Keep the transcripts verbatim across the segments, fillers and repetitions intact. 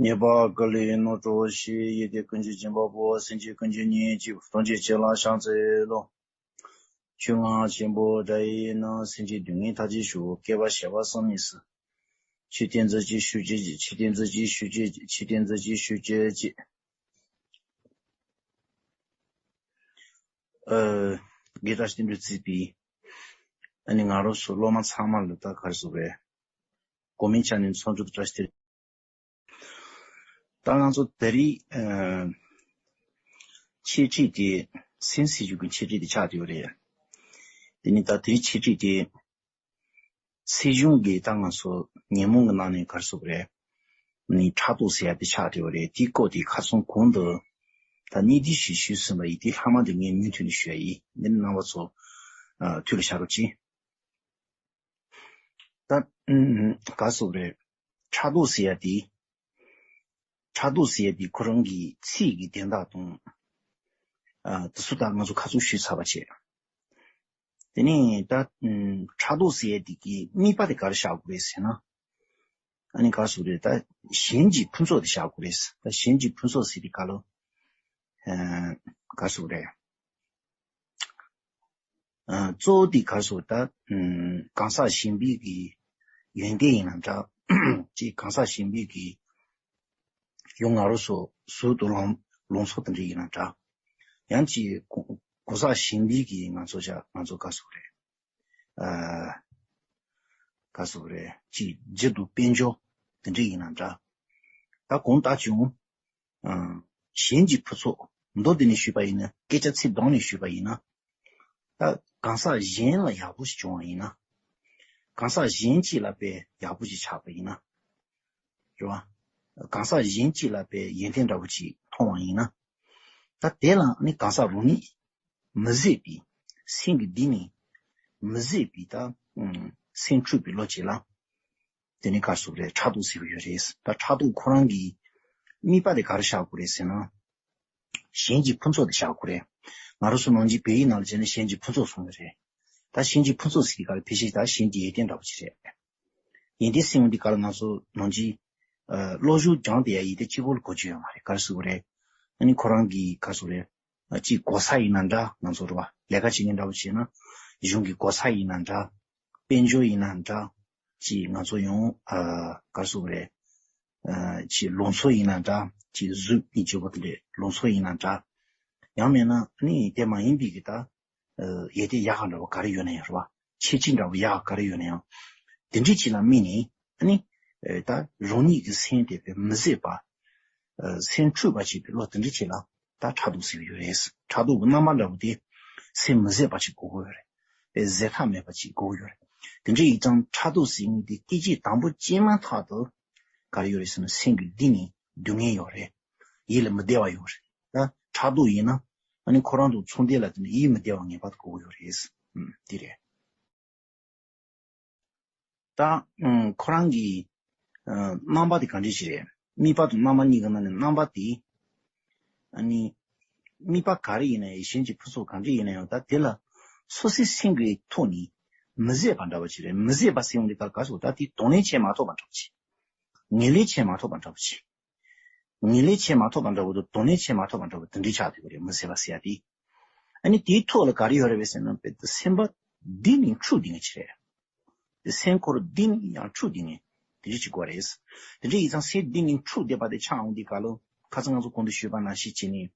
ཉེས་པ་ཀུན་ལས་རྣམ་གྲོལ་ཞིང་། ཡོན་ཏན་ཀུན་གྱི་སྦྱིན་པ་པོ། སེམས་ཅན་ཀུན་གྱི་གཉེན་གཅིག་ཐམས་ཅད་ཁྱེད་ལ་ཕྱག་འཚལ་ལོ། ཆོས་རྔ་ཆེན་པོ་སྒྲ་ཡི་ནང་། སེམས་ཅན་སྡུག་བསྔལ་མཐའ་ཅན་ཞི་བའི། བསྐལ་པ་བྱེ་བ་བསམ་ཡས་སུ། ཆོས་བསྟན་མཛོད་ཅིག་ཞུ་ཅེས་ཀྱིས། ཆོས་བསྟན་མཛོད་ཅིག་ཞུ་ཅེས་ཀྱིས། ཆོས་བསྟན་མཛོད་ཅིག་ཞུ་ཅེས་ཀྱིས། ཨ། དགེ་བཀྲ་ཤིས་བསྟན་འགྲོས་གཙོས་པའི་ཨ་ནི་ང་རང་ཚོ་སློབ་མ་ཚང་མ་ལ་ད་ག་རེ་ཟེར་དགོས་རེད། གོ་མིན་ཆ་ནས་འཚམས་འདྲི་དང་བཀྲ་ཤིས་བདེ་ལེགས། ད་ང་ཚོ་ད་རེས་ཨ་འཆད་ཁྲིད་དེ་སེམས་སྲིད་བྱུས་ཀྱི་འཆད་ཁྲིད་དེ་ཆགས་བསྡད་ཡོད་རེད། དེ་ནི་ད་དེའི་འཆད་ཁྲིད་དེ་སྲིད་གཞུང་གི་ད་ང་ཚོ་ཉོན་མོངས་ཀྱི་ནང་ནས་ག་རེ་ཟེར་དགོས་རེད། ནི་ཕྲག་དོག་ཟེར་ཡ་དེ་ཆགས་བསྡད་ཡོད་རེད། དེའི་སྐོར་དེ་ཁ་སང་གོང་དུ་ད་གནད་བསྡུས་ཤིག་ཞུས་ཟིན་པ་ཡིན། དེ་ལྷག་མ་དེ་ངས་མུ་མཐུད་ནས་ཞུ་ཡ་ཡིན། འདི་ནི་རྣམ་པ་ཚོ་ཨ་ཐུགས་ལ་བཞག་རོགས་གྱིས། ད་ཨུམ་ག་རེ་ཟེར་དགོས་རེད། ཕྲག་དོག་ཟེར་ཡ་དེ། ཕྲག་དོག་ཟེར་ཡ་དེ་ཁོ་རང་གི་ཚིག་གི་དོན་དག་དང་། ཨ་དེ་ཚོ་ད་ང་ཚོ་ཁ་ཚུགས་ཞུས་ཚར་བ་བྱས། དེ་ནས་ད་ཨུམ་ཕྲག་དོག་ཟེར་ཡ་དེ་གི་དམིགས་པ་དེ་ག་རེ་བཞག་དགོས་རེད་ཟེར་ན། ཨ་ནི་ག་རེ་ཟེར་དགོས་རེད། ད་གཞན་གྱི་ཕུན་ཚོགས་དེ་བཞག་དགོས་རེད། ད་གཞན་གྱི་ཕུན་ཚོགས་ཟེར་དེ་ག་ལོ། ཨ་ག་རེ་ཟེར་དགོས་རེད། ཨ་གཙོ་བོ་དེ་ག་རེ་ཟེར་ད། ཨུམ་གང་ཟག་གཞན་པའི་གི་ཡོན་ཏན་ཡིན་ན་འདྲ། ཅིག་གང་ཟག་གཞན་པའི་གི་ཡང་ང་རང་ཚོ་ཟུར་དུ་ལོངས་ལོངས་ཚོ་དེ་འདྲ་ཡིན་ན་འདྲ། ཡང་ཅིག་གོ་གོ་ས་གཞན་པའི་གི་ང་ཚོ་ཅག་ང་ཚོ་ག་རེ་ཟེར་དགོས་རེད། ཨ་ག་རེ་ཟེར་དགོས་རེད། ཅིག་རྒྱུ་དང་དཔལ་འབྱོར་དེ་འདྲ་ཡིན་ན་འདྲ། ད་གང་ལྟར་ཀྱང་། ཨ་གཞན་གྱི་ཕུན་ཚོགས། མདོར་བསྡུས་ནས་ཞུས་པ་ཡིན་ན། སྐད་ཆ་ཚིག་གདངས་ནས་ཞུས་པ་ཡིན་ན། ད་གང་ཟག་གཞན་ལ་ཡག་པོ་ཞིག་བྱུང་བ་ཡིན་ན། གང་ཟག་གཞན་གཅིག་ལ་དཔེ་ཡག་པོ་ཞིག་ཆགས་པ་ཡིན་ན། རེད་བ། གང་ཟག་གཞན་གཅིག་ལ་དཔེ་ཡོན་ཏན་འདྲ་པོ་ཞིག་མཐོང་བ་ཡིན་ན། ད་དེ་ལ་ནི་གང་ཟག་རང་ཉིད་མི་བཟོད་པའི། སེམས་ཀྱི་གཏིང་ནས་མི་བཟོད་པའི་ད་ཨུམ་སེམས་འཁྲུགས་པའི་བློ་ཅིག་ལ། དེ་ནི་ག་རེ་ཟེར་དགོས་རེད། ཕྲག་དོག་ཟེར་གྱི་ཡོད་རེད། ད་ཕྲག་དོག་ཁོ་རང་གི་དམིགས་པ་དེ་ག་རེ་བཞག་དགོས་རེད་ཟེར་ན། གཞན་གྱི་ཕུན་ཚོགས་དེ་བཞག་དགོས་རེད། ང་རང་ཚོ་ནང་གི་བོད་ཡིག་ནང་ལ་བྱས་ན་གཞན་གྱི་ཕུན་ཚོགས་གསུངས་ཡོད་རེད། ད་གཞན་གྱི་ཕུན་ཚོགས་ཟེར་དེ་ག་རེ། ཕལ་ཆེར་ད་གཞན་གྱི་ཡོན་ཏན་འདྲ་པོ་ཅིག་རེད། ཡོན་ཏན་ཟེར་ཡོང་དུས་ག་ལ་ང་ཚོ་ནང་གི་ཨ་སློབ་སྦྱོང་སྦྱངས་བསྡད་ཡ་ཡོན་ཏན་གཅིག་པོ་ལ་གོ་རྒྱུ་ཡོད་མ་རེད། ག་རེ་ཟེར་དགོས་རེད། ཨ་ནི་ཁོ་རང་གི་ག་རེ་ཟེར་དགོས་རེད། ཨ་གཅིག་གོ་ས་ཡིན་ན་འདྲ། ང་ཚོ་རེད་བ། ལས་ཀ་བྱེད་མཁན་འདྲ་པོ་བྱས་ན་གཞུང་གི་གོ་ས་ཡིན་ན་འདྲ། དཔལ་འབྱོར་ཡིན་ན་འདྲ། ཅིག་ང་ཚོ་ཡང་ཨ་ག་རེ་ཟེར་དགོས་རེད། ཨ་ཅིག་ལང་ཚོ་ཡིན་ན་འདྲ། ཅིག་གཟུགས་ཀྱི་སྤྱི་བོ་དེ་འདྲས་ལང་ཚོ་ཡིན་ན་འདྲ། ཡང་མིན་ན་ཨ་ནི་དེ་མ་ཡིན་པའི་གི་ད་ཨ་ཡོན་ཏན་ཡག་ག་འདྲ་པོ་ག་རེ་ཡོད་ན་ཡང་རེད་བ། ཁྱད་ཆོས་འདྲ་པོ་ཡག་ག་རེ་ཡོད་ན་ཡང་། དེ་འདྲས་ཅིག་ལ་དམིགས་ནས་ཨ་ནི་ཨ་ད་རང་ཉིད་ཀྱི་སེམས་དེ་དཔེ་མི་བཟོད་པ། ཨ་སེམས་འཁྲུགས་པ་བྱེད་པའི་བློ་དེ་འདྲ་ཅིག་ལ་ད་ཕྲག་དོག་ཟེར་གྱི་ཡོད་རེད། ཕྲག་དོག་གི་རྣམ་པ་འདྲ་པོ་དེ་སེམས་མི་བཟད་པ་ཅིག་དགོས་ཀྱི་ཡོད་རེད། དེ་བཟད་མཐའ་མེད་པ་ཅིག་དགོས་ཀྱི་ཡོད་རེད། དེ་འདྲ་ཡིན་ཙང་ཕྲག་དོག་ཟེར་མཁན་དེ་སྐད་ཅིག་དང་པོ་སྐྱེས་མ་ཐག་ཏུ་ག་རེ་ཡོད་རེད་ཟེར་ན། སེམས་ཀྱི་གཏིང་ནས་སྡུག་བསྔལ་ཡོད་རེད། ཡིད་ལ་མི་བདེ་བ་ཡོད་རེད། ད་ཕྲག་དོག་ཡིན་ན་ཨ་ནི་ཁོ་རང་དང་ཚོང་འབྲེལ་ལ་བརྟེན་ནས་ཡིད་མི་བདེ་བ་ངེས་པར་དུ་དགོས་ཀྱི་ཡོད་རེད། ཨུམ། དེ་རེད། ད་ཨང་ཁོ་རང་གི་ཨ་རྣམ་པ་དེ་ག་འདྲ་ཞིག་རེད། དམིགས་པ་དང་རྣམ་པ་གཉིས་ཀྱི་ནང་ནས་རྣམ་པ་དེ། ཨ་ནི་དམིགས་པ་ག་རེ་ཡིན་ན་ཡང་། གཞན་གྱི་ཕུན་ཚོགས་གང་འདྲ་ཡིན་ན་ཡང་། ད་དེ་ལ་སོ་སོའི་སེམས་ཀྱི་ཐོག་ནས་མི་བཟད་པ་འདྲ་པོ་ཅིག་རེད། མི་བཟད་པ་ཟེར་ཡོང་དུས་ག་ལ་ག་སོ། ད་དེ་གདོང་ལེན་བྱེད་མ་ཐུབ་པ་འདྲ་པོ་ཅིག་ངོས་ལེན་བྱེད་མ་ཐུབ་པ་འདྲ་པོ་ཅིག་ངོས་ལེན་བྱེད་མ་ཐུབ་པ་འདྲ་པོ་དང་གདོང་ལེན་བྱེད་མ་ཐུབ་པ་འདྲ་པོ་དེ་འདྲའི་ཆགས་བསྡད་པ་རེད། མི་བཟད་པ་ཟེར་ཡ་དེ། ཨ་ནི་དེའི་ཐོག་ལ་ག་རེ་ཡོད་རེད་པས་ཟེར་ན། དཔེ་དེ་སེམས་པ་གཏིང་ནས་འཁྲུགས་བསྡད་མཁན་ཅིག་རེད། དེ་སེམས་ཁོ་རང་གཏིང་ནས་ཡང་འཁྲུགས་བསྡད་མཁན་དེ་འདྲ་ཅིག་དགོས་རེད། དེ་འདྲ་ཡིན་ཙང་སེམས་གཏིང་ནས་འཁྲུགས་བསྡད་པ་དེ་ཆགས་འོང་དུས་ག་ལ། ཁ་སང་ང་ཚོ་གོང་དུ་ཞུས་པ་ནང་བཞིན་བྱས་ནས།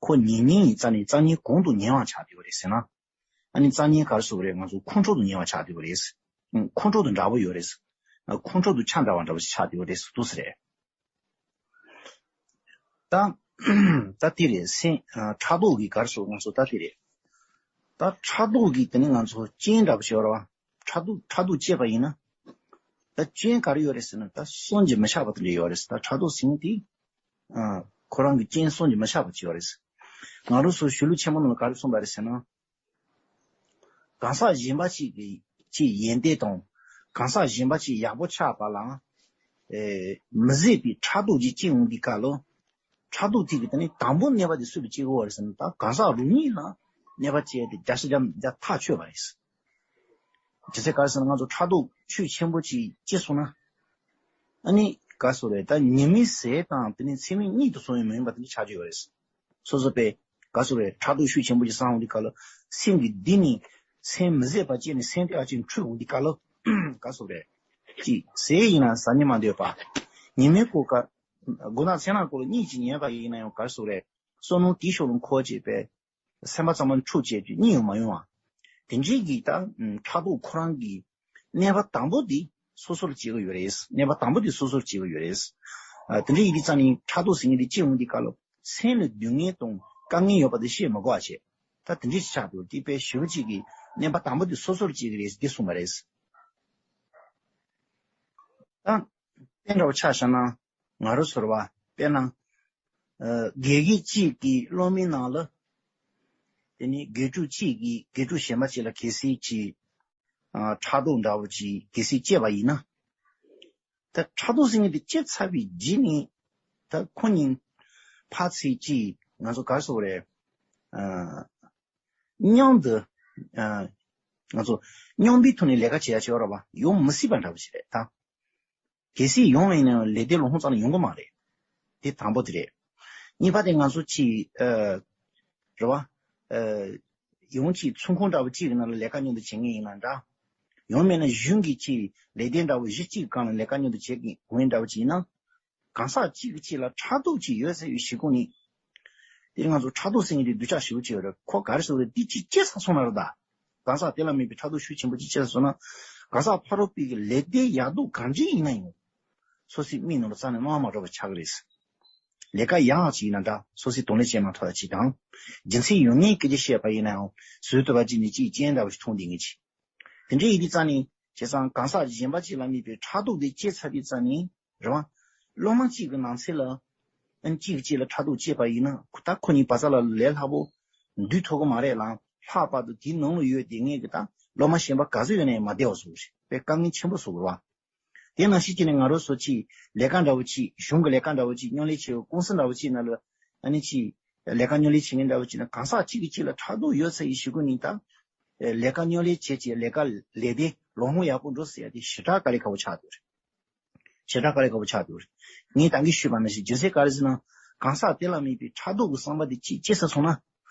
ཁོ་ཉེ་ཉེ་ཡིན་ཙང་ནས་རྩ་ཉེ་གང་དུ་ཉེ་བ་ཆགས་བསྡད་པ་རེད་ཟེར་ན། ཨ་ནི་རྩ་ཉེ་ག་རེ་ཟེར་དགོས་རེད། ང་ཚོ་ཁོང་ཁྲོ་དང་ཉེ་བ་ཆགས་བསྡད་པ་རེད། ཨང་། ཁོང་ཁྲོ་དང་འདྲ་པོ་ཡོད་རེད། ཨ་ཁོང་ཁྲོ་དང་ཆ་འདྲ་བ་འདྲ་པོ་ཞིག་ཆགས་བསྡད་པ་རེད་ཟེར་འདུག་ཟེར་རེད། ད་ད་དེ་རེད། སེམས་ཨ་ཕྲག་དོག་གི་ག་རེ་ཟེར། ང་ཚོ་ད་དེ་རེད། ད་ཕྲག་དོག་གི་དེ་ནི་ང་ཚོ་རྐྱེན་འདྲ་པོ་ཞིག་ཡོད་རེད་བ། ཕྲག་དོག་ཕྲག་དོག་སྐྱེས་པ་ཡིན་ན། ད་རྐྱེན་ག་རེ་ཡོད་རེད་ཟེར་ན། ད་བསམ་གྱིས་མི་ཁྱབ་པ་དེ་འདྲ་ཡོད་རེད། ད་ཕྲག་དོག་ཟེར་མཁན་དེ། ཨ་ཁོ་རང་གི་རྐྱེན་བསམ་གྱིས་མི་ཁྱབ་པ་ཅིག་ཡོད་རེད། ང་རང་ཚོ་གཞུང་ལུགས་ཆེན་མོ་ནང་ལ་ག་རེ་གསུངས་པ་རེད་ཟེར་ན། གང་ཟག་གཞན་པ་གཅིག་གི་གཅིག་ཡོན་ཏན་དང་། གང་ཟག་གཞན་པ་གཅིག་ཡག་པོ་ཆགས་པ་ལ། ཨེ་མི་བཟད་པའི་ཕྲག་དོག་ཅིག་སྐྱེ་འོང་དུས་སྐབས་ལ། ཕྲག་དོག་དེ་གི་དེ་ནི་དང་པོ་གནོད་པ་དེ་སུ་ལ་སྐྱེལ་དགོས་པ་རེད་ཟེར་ན། ད་གང་ཟག་རང་ཉིད་ལ་གནོད་པ་སྐྱེལ་ཏེ་བརྒྱ་ཆ་བརྒྱ་བརྒྱ་ཐག་ཆོད་པ་རེད། ཇི་སྲིད་ག་རེ་ཟེར་ན། ང་ཚོ་ཕྲག་དོག་ཆོས་ཆེན་པོ་ཅིག་སྐྱེས་སོང་ན། ཨ་ནི་ ག་སོ་རེད། ད་ཉི་མའི་ཟེར་དང་དེ་ནི་ཚད་མིན་གཉིས་དུ་སོང་ཡོད་མ་ཡིན་པ་དེ་འདྲ་ཆགས་ཀྱི་ཡོད་རེད། སོ་སོ་པས་ག་སོ་རེད། ཕྲག་དོག་ཤུགས་ཆེན་པོ་ཞིག་སངས་འོང་དུས་སྐབས་ལ་སེམས་ཀྱི་འདི་ནི་སེམས་མི་བཟད་པ་ཅན་ནི་སེམས་དེ་ཨ་ཅིག་འཁྲུལ་འོང་དུས་སྐབས་ལ་ག་སོ་རེད། ཅིག་ཟེར་ཡིན་ན་ཟ་ཉི་མ་འདོད་པ། ཉི་མའི་གོ་སྐབས་དགུ་ནག་ཚེ་ནག་སྐོར་ལ་གཉིད་ཅིག་ཉལ་བ་ཡིན་ན་ཡང་ག་སོ་རེད། བསོད་ནམས་དེའི་ཕྱོགས་ལ་འཁོར་བྱས་པས། སེམས་པ་ཚང་མ་འཁྲུག་བྱས་ཏེ་གཉིད་ཡང་མ་ཡོང་བ། དེ་འདྲའི་གི་ད་ཕྲག་དོག་ཁོ་རང་གི་གནས་པ་དང་པོ་དེ་སོ་སོར་བྱེད་ཀྱི་ཡོད་རེད། གནས་པ་དང་པོ་དེ་སོ་སོར་བྱེད་ཀྱི་ཡོད་རེད། ཨ་དེ་འདྲའི་ཡིན་དུས་ཙང་ནི་ཕྲག་དོག་ཟེར་མཁན་དེ་སྐྱེ་འོང་དུས་སྐབས་ལ་སེམས་ལ་སྡུག་བསྔལ་དང་དཀའ་ངལ་ཡོད་པ་དེ་བཤད་མི་དགོས་པ་བྱས། ད་དེ་འདྲའི་ཆགས་འདུག་དེ་དཔེ་ཞེ་པོ་ཅིག་གི་གནས་པ་དང་པོ་དེ་སོ་སོར་བྱེད་ཀྱི་རེད་དེ་གསུངས་པ་རེད། ད་དཔེ་འདྲ་བོ་ཆ་བཞག་ན། ང་རང་ཚོར་བ་དཔེར་ན། ཨ་དགེ་རྒན་གཅིག་གིས་སློབ་མའི་ནང་ལ། དེ་ནི་དགེ་ཕྲུག་གཅིག་གིས་དགེ་ཕྲུག་གཞན་པ་གཅིག་ལ་གལ་སྲིད་ཅིག་ཨ་ཕྲག་དོག་འདྲ་བོ་ཅིག་གལ་སྲིད་སྐྱེས་པ་ཡིན་ན། ད་ཕྲག་དོག་ཟེར་མཁན་དེ་སྐྱེས་ཚར་བའི་རྗེས་ནས་ད་ཁོ་གཉིས་ཕར་ཚུར་ཅིག་ང་ཚོ་ག་རེ་ཟེར་དགོས་རེད། ཨ་མཉམ་དུ་ཨ་ང་ཚོ་མཉམ་པའི་ཐོག་ནས་ལས་ཀ་བྱེད་ཡ་བྱེད་ཡོད་རེད་པ། ཡོང་མི་སྲིད་པ་འདྲ་བོ་ཞིག་རེད་ད། གལ་སྲིད་ཡོང་བ་ཡིན་ན་ཡང་ལས་དོན་ལ་ཧོན་ཙང་ལ་ཡོང་གི་མ་རེད། དེ་དང་པོ་དེ་རེད། གཉིས་པ་དེ་ང་ཚོ་ཅིག་ཨ་རེད་བ། ཨ་ཡང་ཅིག་ཚོང་ཁང་འདྲ་བོ་གཅིག་གི་ནང་ལ་ལས་ཀ་མཉམ་དུ་བྱེད་མཁན་ཡིན་ན་འདྲ། ཡང་མིན་ན་གཞུང་གི་ཅིག་ལས་དོན་འདྲ་བོ་གཞི་གཅིག་གི་སྒང་ལ་ལས་ཀ་མཉམ་དུ་བྱེད་མཁན་འདྲ་བོ་ཅིག་ཡིན་ན། གང་ཟག་གཅིག་གིས་གཅིག་ལ་ཕྲག་དོག་ཅིག་ཡོད་ཟེར་བའི་གཞི་ཁུངས་ནི། དེ་ང་ཚོ་ཕྲག་དོག་ཟེར་མཁན་དེ་སྡུག་ཅག་ཞེ་པོ་ཅིག་ཡོད་རེད། ཁོ་ག་རེ་ཟེར་བ་རེད། འདི་ཅིག་སྐྱེས་ཚར་སོང་ན་རེད་ད། གང་ཟག་དེ་ལ་དམིགས་པའི་ཕྲག་དོག་ཤུགས་ཆེན་པོ་ཅིག་སྐྱེས་ཚར་སོང་ན། གང་ཟག་ཕ་རོལ་པོའི་གི་ལས་དོན་ཡག་སྡུག་གང་འདྲ་ཡིན་ན་ཡང་། སོ་སོའི་མིག་ནང་ལ་རྩ་ནས་མ་མ་འགྲོ་བ་ཆགས་ཀྱི་རེད། ལས་ཀ་ཡག་ཅིག་ཡིན་ན་འདྲ། སོ་སོས་དང་ལེན་བྱེད་མ་ཐུབ་པ་ཅིག་དང་། རྒྱུ་མཚན་ཡོད་ངེས་སྐད་ཆ་བཤད་པ་ཡིན་ན་ཡང་བཟོད་ཐུབ་པ་ཅིག་ནི་ཅིག་རྐྱེན་འདྲ་བ་ཞིག་མཐོང་བསྡད་མཁན་ཅིག་དེ་འདྲ་ཡིན་དུས་ཙང་ནི་བྱས་ཙང་གང་ཟག་གཞན་པ་ཅིག་ལ་དམིགས་པའི་ཕྲག་དོག་དེ་སྐྱེས་ཚར་དུས་ཙང་ནི་རེད་བ། སློབ་མ་གཅིག་གི་ནང་ཚན་ལ་ཨ་ནི་གཅིག་གིས་གཅིག་ལ་ཕྲག་དོག་སྐྱེས་པ་ཡིན་ན་ད་ཁོ་གཉིས་བར་མཚམས་ལ་ལས་སླ་པོ་འདུས་ཐུབ་ཀྱི་མ་རེད་ལ། ལྷག་པར་དུ་དེའི་ནང་ལ་ཡོད་བསྡད་མཁན་གྱི་ད་སློབ་མ་གཞན་པ་ག་ཚོད་ཡོད་ན་ཡང་མ་བདེ་བ་བཟོ་གི་རེད། དཔེ་དཀའ་ངལ་ཆེན་པོ་བཟོ་གི་རེད་བ། དེ་ནང་བཞིན་བྱས་ནས་ང་རང་ཚོ་ཅིག་ལས་ཀ་འདྲ་བོ་ཅིག་གཞུང་གི་ལས་ཀ་འདྲ་བོ་ཅིག་མཉམ་ལས་བྱེད་ཀྱི་ཀུང་སི་འདྲ་བོ་ཅིག་ནང་ལ་ཨ་ནི་ཅིག་ལས་ཀ་མཉམ་ལས་བྱེད་མཁན་འདྲ་བོ་ཅིག་ན་གང་ཟག་གཅིག་གིས་གཅིག་ལ་ཕྲག་དོག་ཡོད་ཚད་ཀྱི་གཞི་ཁུངས་ནི་ད། ལས་ཀ་མཉམ་ལས་བྱེད་ཅིག་ལས་ཀ་ལས་དེ་ལོ་ཧོང་ཡག་པོ་འགྲོ་ཟེར་ཡ་དེ་ཞེ་དྲག་དཀའ་ལས་ཁག་པོ་ཆགས་འདུག་རེད། ཞེ་དྲག་དཀའ་ལས་ཁག་པོ་ཆགས་འདུག་རེད། ངས་ད་གིན་ཞུས་པ་ནང་བཞིན་རྒྱུ་མཚན་ག་རེ་ཟེར་ན། གང་ཟག་དེ་ལ་དམིགས་པའི་ཕྲག་དོག་གི་བསམ་པ་དེ་ཅིག་སྐྱེས་ཚར་སོང་ན།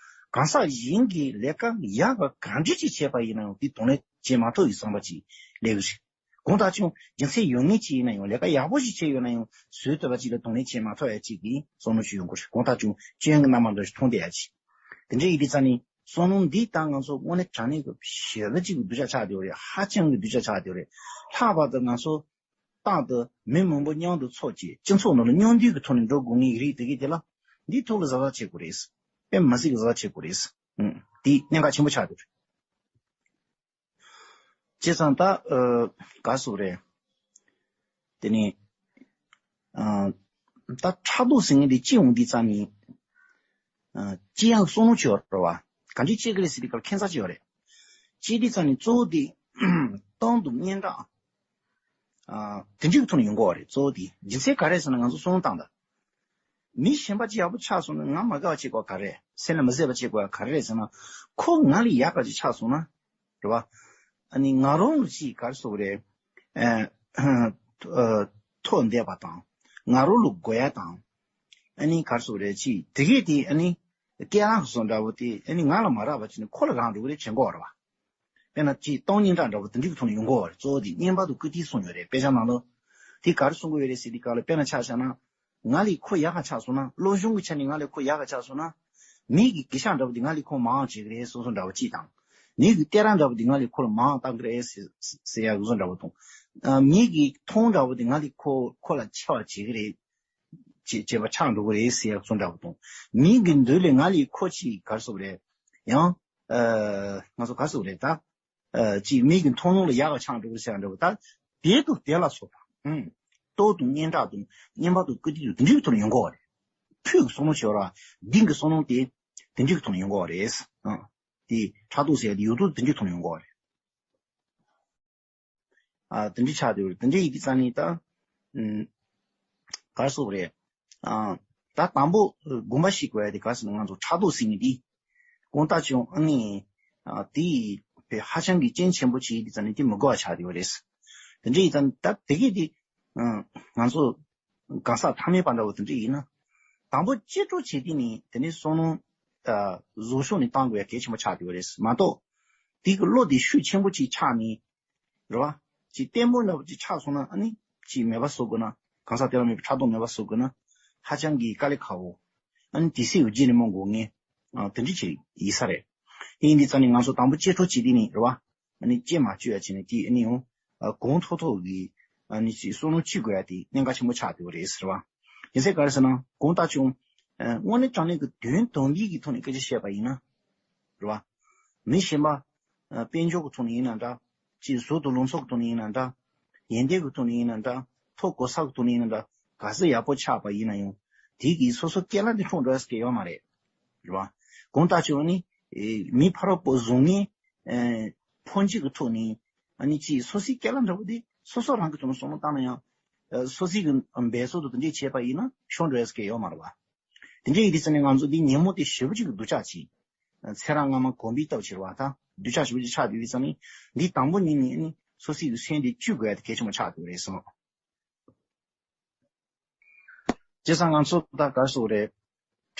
གང་ཟག་གཞན་གྱིས་ལས་ཀ་ཡག་ག་ག་འདྲ་ཅིག་བྱས་པ་ཡིན་ན་ཡང་དེ་དང་ལེན་བྱེད་མ་ཐུབ་ཡི་བསམ་པ་ཅིག་སླེབས་ཀྱི་རེད། གང་ལྟར་ཀྱང་རྒྱུ་མཚན་ཡོད་ངེས་ཅིག་ཡིན་ན་ཡང་ལས་ཀ་ཡག་པོ་ཞིག་བྱས་ཡོད་ན་ཡང་བཟོད་ཐུབ་པ་ཅིག་ལ་དང་ལེན་བྱེད་མ་ཐུབ་ཡ་ཅིག་གི་བསམ་བློ་ཞིག་ཡོང་གི་རེད། གང་ལྟར་ཀྱང་སྐྱོན་གྱི་རྣམ་པ་འདྲ་ཞིག་མཐོང་བསྡད་ཡ་ཅིག་དེ་འདྲ་ཡིན་དུས་ཙང་ནི་བསམ་བློ་འདི་ད་ང་ཚོ་དངོས་གནས་དྲང་གནས་ཀྱི་ཞེ་པོ་ཅིག་གི་སྡུག་ཅག་ཆགས་བསྡད་ཡོད་རེད། ཧ་ཅང་གི་སྡུག་ཅག་ཆགས་བསྡད་ཡོད་རེད། ལྷག་པར་དུ་ང་ཚོ་རྟག་ཏུ་མི་མང་པོ་མཉམ་དུ་ཚོགས་ཀྱིས་སྤྱི་ཚོགས་ནང་ལ་མཉམ་འདུས་ཀྱི་ཐོག་ནས་འགྲོ་དགོས་ངེས་ཀྱི་རིགས་དེ་གས་དེ་ལ་འདིའི་ཐོག་ལ་གཟབ་གཟབ་བྱེད་དགོས་རེད། དཔེ་མི་སྲིད་ཀྱི་གཟབ་གཟབ་བྱེད་དགོས་རེད། ཨང་། དེ་གནད་འགག་ཆེན་པོ་ཆགས་འདུག་བྱས་ཙང་ད་ཨ་ག་ཟེར་རེད། དེ་ནས་ཨ་ད་ཕྲག་དོག་ཟེར་མཁན་དེ་སྐྱེ་འོང་དུས་ཙང་ནི་ཨ་སྐྱེ་ཡག་བསམ་བློ་ཅིག་ཡོད་རེད་བ། ག་འདྲས་སྐྱེ་གི་རེད་ཟེར་དུས་སྐབས་ཁྱད་མཚར་ཅིག་ཡོད་རེད། སྐྱེ་དུས་ཙང་ནི་གཙོ་བོ་དེ་གཏམ་དང་སྙན་གྲགས་ཨ་དེ་འདྲས་ཀྱི་ཐོག་ནས་ཡོང་གི་ཡོད་རེད། གཙོ་བོ་དེ་རྒྱུ་མཚན་ག་རེ་ཟེར་ན་ང་ཚོ་བསམ་བློ་བཏང་དང་། མི་གཞན་པ་ཅིག་ཡག་པོ་ཆགས་སོང་ན་ང་མ་དགའ་བ་བྱེད་དགོས་ག་རེ་རེད། སེམས་ལ་མི་བཟོད་པ་བྱེད་དགོས་ག་རེ་རེད་ཟེར་ན། ཁོ་ང་ལས་ཡག་ག་ཅིག་ཆགས་སོང་ན་རེད་བ། ཨ་ནི་ང་རང་ལ་ཅིག་ག་རེ་ཟེར་དགོས་རེད། ཨ་ཐོག་འདེབས་པ་དང་། ང་རང་ལ་དགོས་ཡ་དང་། ཨ་ནི་ག་རེ་ཟེར་དགོས་རེད། ཅིག་དེ་གས་དེ་ཨ་ནི་སྐད་གྲགས་སོགས་འདྲ་བོ་དེ་ཨ་ནི་ང་ལ་མ་རག་པ་བྱས་ནས་ཁོ་ལ་རག་འགྲོ་གི་རེད་དྲན་གྱི་ཡོད་རེད་བ། དཔེར་ན་ཅིག་གཏམ་སྙན་གྲགས་འདྲ་བོ་དེ་འདྲ་གི་ཐོག་ནས་ཡོང་གི་ཡོད་རེད། གཙོ་བོ་དེ་སྙན་པ་དང་བཀུར་སྟི་གསུངས་ཡོད་རེད། དཔེ་ཆ་ནང་ལ་དེ་ག་རེ་གསུང་གི་ཡོད་རེད་ཟེར་དུས་སྐབས་ལ་དཔེར་ན་ཆ་བཞག་ན། ང་ལས་ཁོ་ཡག་ག་ཆགས་སོང་ན། སློབ་སྦྱོང་གི་ཆ་ནས་ང་ལས་ཁོ་ཡག་ག་ཆགས་སོང་ན། མི་གི་གུས་ཞབས་འདྲ་བོ་དེ་ང་ལས་ཁོ་མང་བ་བྱེད་ཀྱི་རེད་བསམ་བསམ་འདྲ་བོ་ཅིག་དང་། མི་གི་བསྟོད་ར་འདྲ་བོ་དེ་ང་ལས་ཁོ་ལ་མང་བ་བཏང་གི་རེད་ཟེར་ཟེར་ཡག་བཟོ་འདྲ་བོ་དང་། ཨ་མི་གི་མཐོང་འདྲ་བོ་དེ་ང་ལས་ཁོ་ཁོ་ལ་ཆེ་བ་བྱེད་ཀྱི་རེད། བྱེད་བྱེད་པ་ཆགས་འགྲོ་གི་རེད་ཟེར་ཡག་བཟོ་འདྲ་བོ་དང་། མི་གི་མདུན་ལས་ང་ལས་ཁོ་ཅིག་ག་རེ་ཟེར་དགོས་རེད། ཡང་ཨ་ང་ཚོ་ག་རེ་ཟེར་དགོས་རེད་ད། ཨ་ཅིག་མི་གི་མཐོང་སྣང་ལ་ཡག་ག་ཆགས་འགྲོ་གི་རེད་ཟེར་ཡག་འདྲ་བོ་ད། དེ་དང་དེ་ལ་སོགས་པ། ཨང་། གཏམ་དང་སྙན་གྲགས་དང་སྙན་པ་དང་བཀུར་སྟི་དང་དེ་འདྲའི་གི་ཐོག་ནས་ཡོང་གི་ཡོད་རེད། ཕུགས་ཀྱི་བསམ་བློ་ཞེས་པ་ར། གཏིང་གི་བསམ་བློ་དེ་དེ་འདྲའི་གི་ཐོག་ནས་ཡོང་གི་ཡོད་རེད། ཨང་། དེ་ཕྲག་དོག་ཟེར་ཡག་དེ་ཡོད་དོ་དེ་འདྲའི་ཐོག་ནས་ཡོང་གི་ཡོད་རེད། ཨ་དེ་འདྲའི་ཆགས་བསྡད་ཡོད་རེད། དེ་འདྲའི་ཡིན་དུས་ཙང་ནི་ད། ཨུམ། ག་རེ་ཟེར་དགོས་རེད། ཨ་ད་དང་པོ་དགོངས་པ་བཞེས་དགོས་ཡ་དེ་ག་རེ་ཟེར་ན་ང་ཚོ་ཕྲག་དོག་ཟེར་མཁན་དེ། གང་ལྟར་ཀྱང་ཨ་ནི། ཨ་དེ་ཧ་ཅང་གི་རྐྱེན་ཆེན་པོ་ཅིག་ཡིན་དུས་ཙང་ནི་དེ་མི་དགོས་པ་ཆགས་བསྡད་ཡོད་རེད། དེ་འདྲ་ཡིན་ཙང་ད་དེ་གས་དེ། ཨ་ང་ཚོ་ གང་ཟག་ཐ་མལ་པ་འདྲ་བོ་དེ་འདྲ་ཡིན་ན། དང་པོ་གཅེས་སྤྲོས་བྱེད་དུས་ནས་དེ་ནས་བསམ་བློ་ཨ་གཟུགས་ཕྱོགས་ནས་བཏང་དགོས་ཡ་གལ་ཆེན་པོ་ཆགས་བསྡད་པ་རེད་མ་གཏོགས། དེ་གི་བློ་དེ་ཤུགས་ཆེན་པོ་ཅིག་ཆགས་ནས། རེད་བ། ཅིག་བརྟན་པོ་འདྲ་བོ་ཅིག་ཆགས་སོང་ན་ཨ་ནི་ཅིག་མེད་པ་བཟོ་དགོས་ན། གང་ཟག་དེ་ལ་མེད་པའི་ཕྲག་དོག་མེད་པ་བཟོ་དགོས་ན། ཧ་ཅང་གི་དཀའ་ལས་ཁག་པོ། ཨ་ནི་དེ་སྲིད་ཀྱི་རྗེས་ནས་མ་འགོར་ངེས། ཨ་དེ་འདྲ་ཅིག་ཡིན་ས་རེད། དེ་ཡིན་དུས་ཙང་ནས་ང་ཚོ་དང་པོ་གཅེས་སྤྲོས་བྱེད་དུས་ནས་རེད་བ། ཨ་ནི་གཅེས་མ་བཅོས་ཡ་བྱས་ནས་དེ་ཨ་ནི་ཡང་། ཨ་གོང་མཐོ་མཐོ་གི། ཨ་ནི་ཅིག་བསམ་བློ་བཅོས་དགོས་ཡ་དེ་གནད་འགག་ཆེན་པོ་ཆགས་བསྡད་པ་རེད་ཟེར་བ། ཡིན་ཚད་ག་རེ་ཟེར་ན་གང་ལྟར་ཀྱང་། ཨ་དངོས་གནས་དྲང་གནས་ཀྱི་དོན་དམ་པའི་གི་ཐོག་ནས་སྐད་ཆ་བཤད་པ་ཡིན་ན། རེད་བ། མི་གཞན་པ། ཨ་དཔལ་འབྱོར་གྱི་ཐོག་ནས་ཡིན་ན་འདྲ། ཅིག་གཟུགས་དང་ལུས་སྲོག་གི་ཐོག་ནས་ཡིན་ན་འདྲ། ཡོན་ཏན་གྱི་ཐོག་ནས་ཡིན་ན་འདྲ། ཐོབ་གོ་ས་གི་ཐོག་ནས་ཡིན་ན་འདྲ། ག་ཚོད་ཡག་པོ་ཆགས་པ་ཡིན་ན་ཡང་། དེ་གིས་སོ་སོ་སྐྱེ་ལ་འདི་འཁྲུངས་འགྲོ་ཡ་ཟེར་མཁན་ཡོད་མ་རེད། རེད་བ། གང་ལྟར་བྱས་ནས། ཨེ་མི་ཕ་རོལ་པོ་བཟང་ངན། ཨེ་ཕོན་ཆེ་གི་ཐོག་ནས། ཨ་ནི་ཅིག་སོ་སོའི་སྐྱེ་ལ་འདྲ་བོ་དེ་སོ་སོ་རང་གི་ཐོག་ནས་བསམ་བློ་བཏང་ན་ཡང་། ཨེ་སོ་སོའི་གི་འབད་རྩོལ་དང་དེ་འདྲས་བྱས་པ་ཡིན་ན་ཤོར་འགྲོ་ཡ་ཟེར་མཁན་ཡོད་མ་རེད་བ། དེ་འདྲ་ཡིན་དུས་ཙང་ནས་ང་ཚོ་འདི་ཉིན་མོ་དེ་ཞེ་པོ་ཅིག་གི་སྡུག་ཅག་ཅིག་ཚེ་རབས་སྔ་མ་གོམས་པའི་སྟོབས་ཆེ་བ་དང་སྡུག་ཅག་ཞེ་པོ་ཅིག་ཆགས་བསྡད་དུས་ཙང་ནས། འདི་དང་པོ་ཉིད་ནས་ནི་སོ་སོའི་གི་སེམས་དེ་བཅོས་དགོས་ཡ་དེ་གལ་ཆེན་པོ་ཆགས་བསྡད་རེད་གསུངས། བྱས་ཙང་ང་ཚོ་ད་ག་རེ་ཟེར་དགོས་རེད།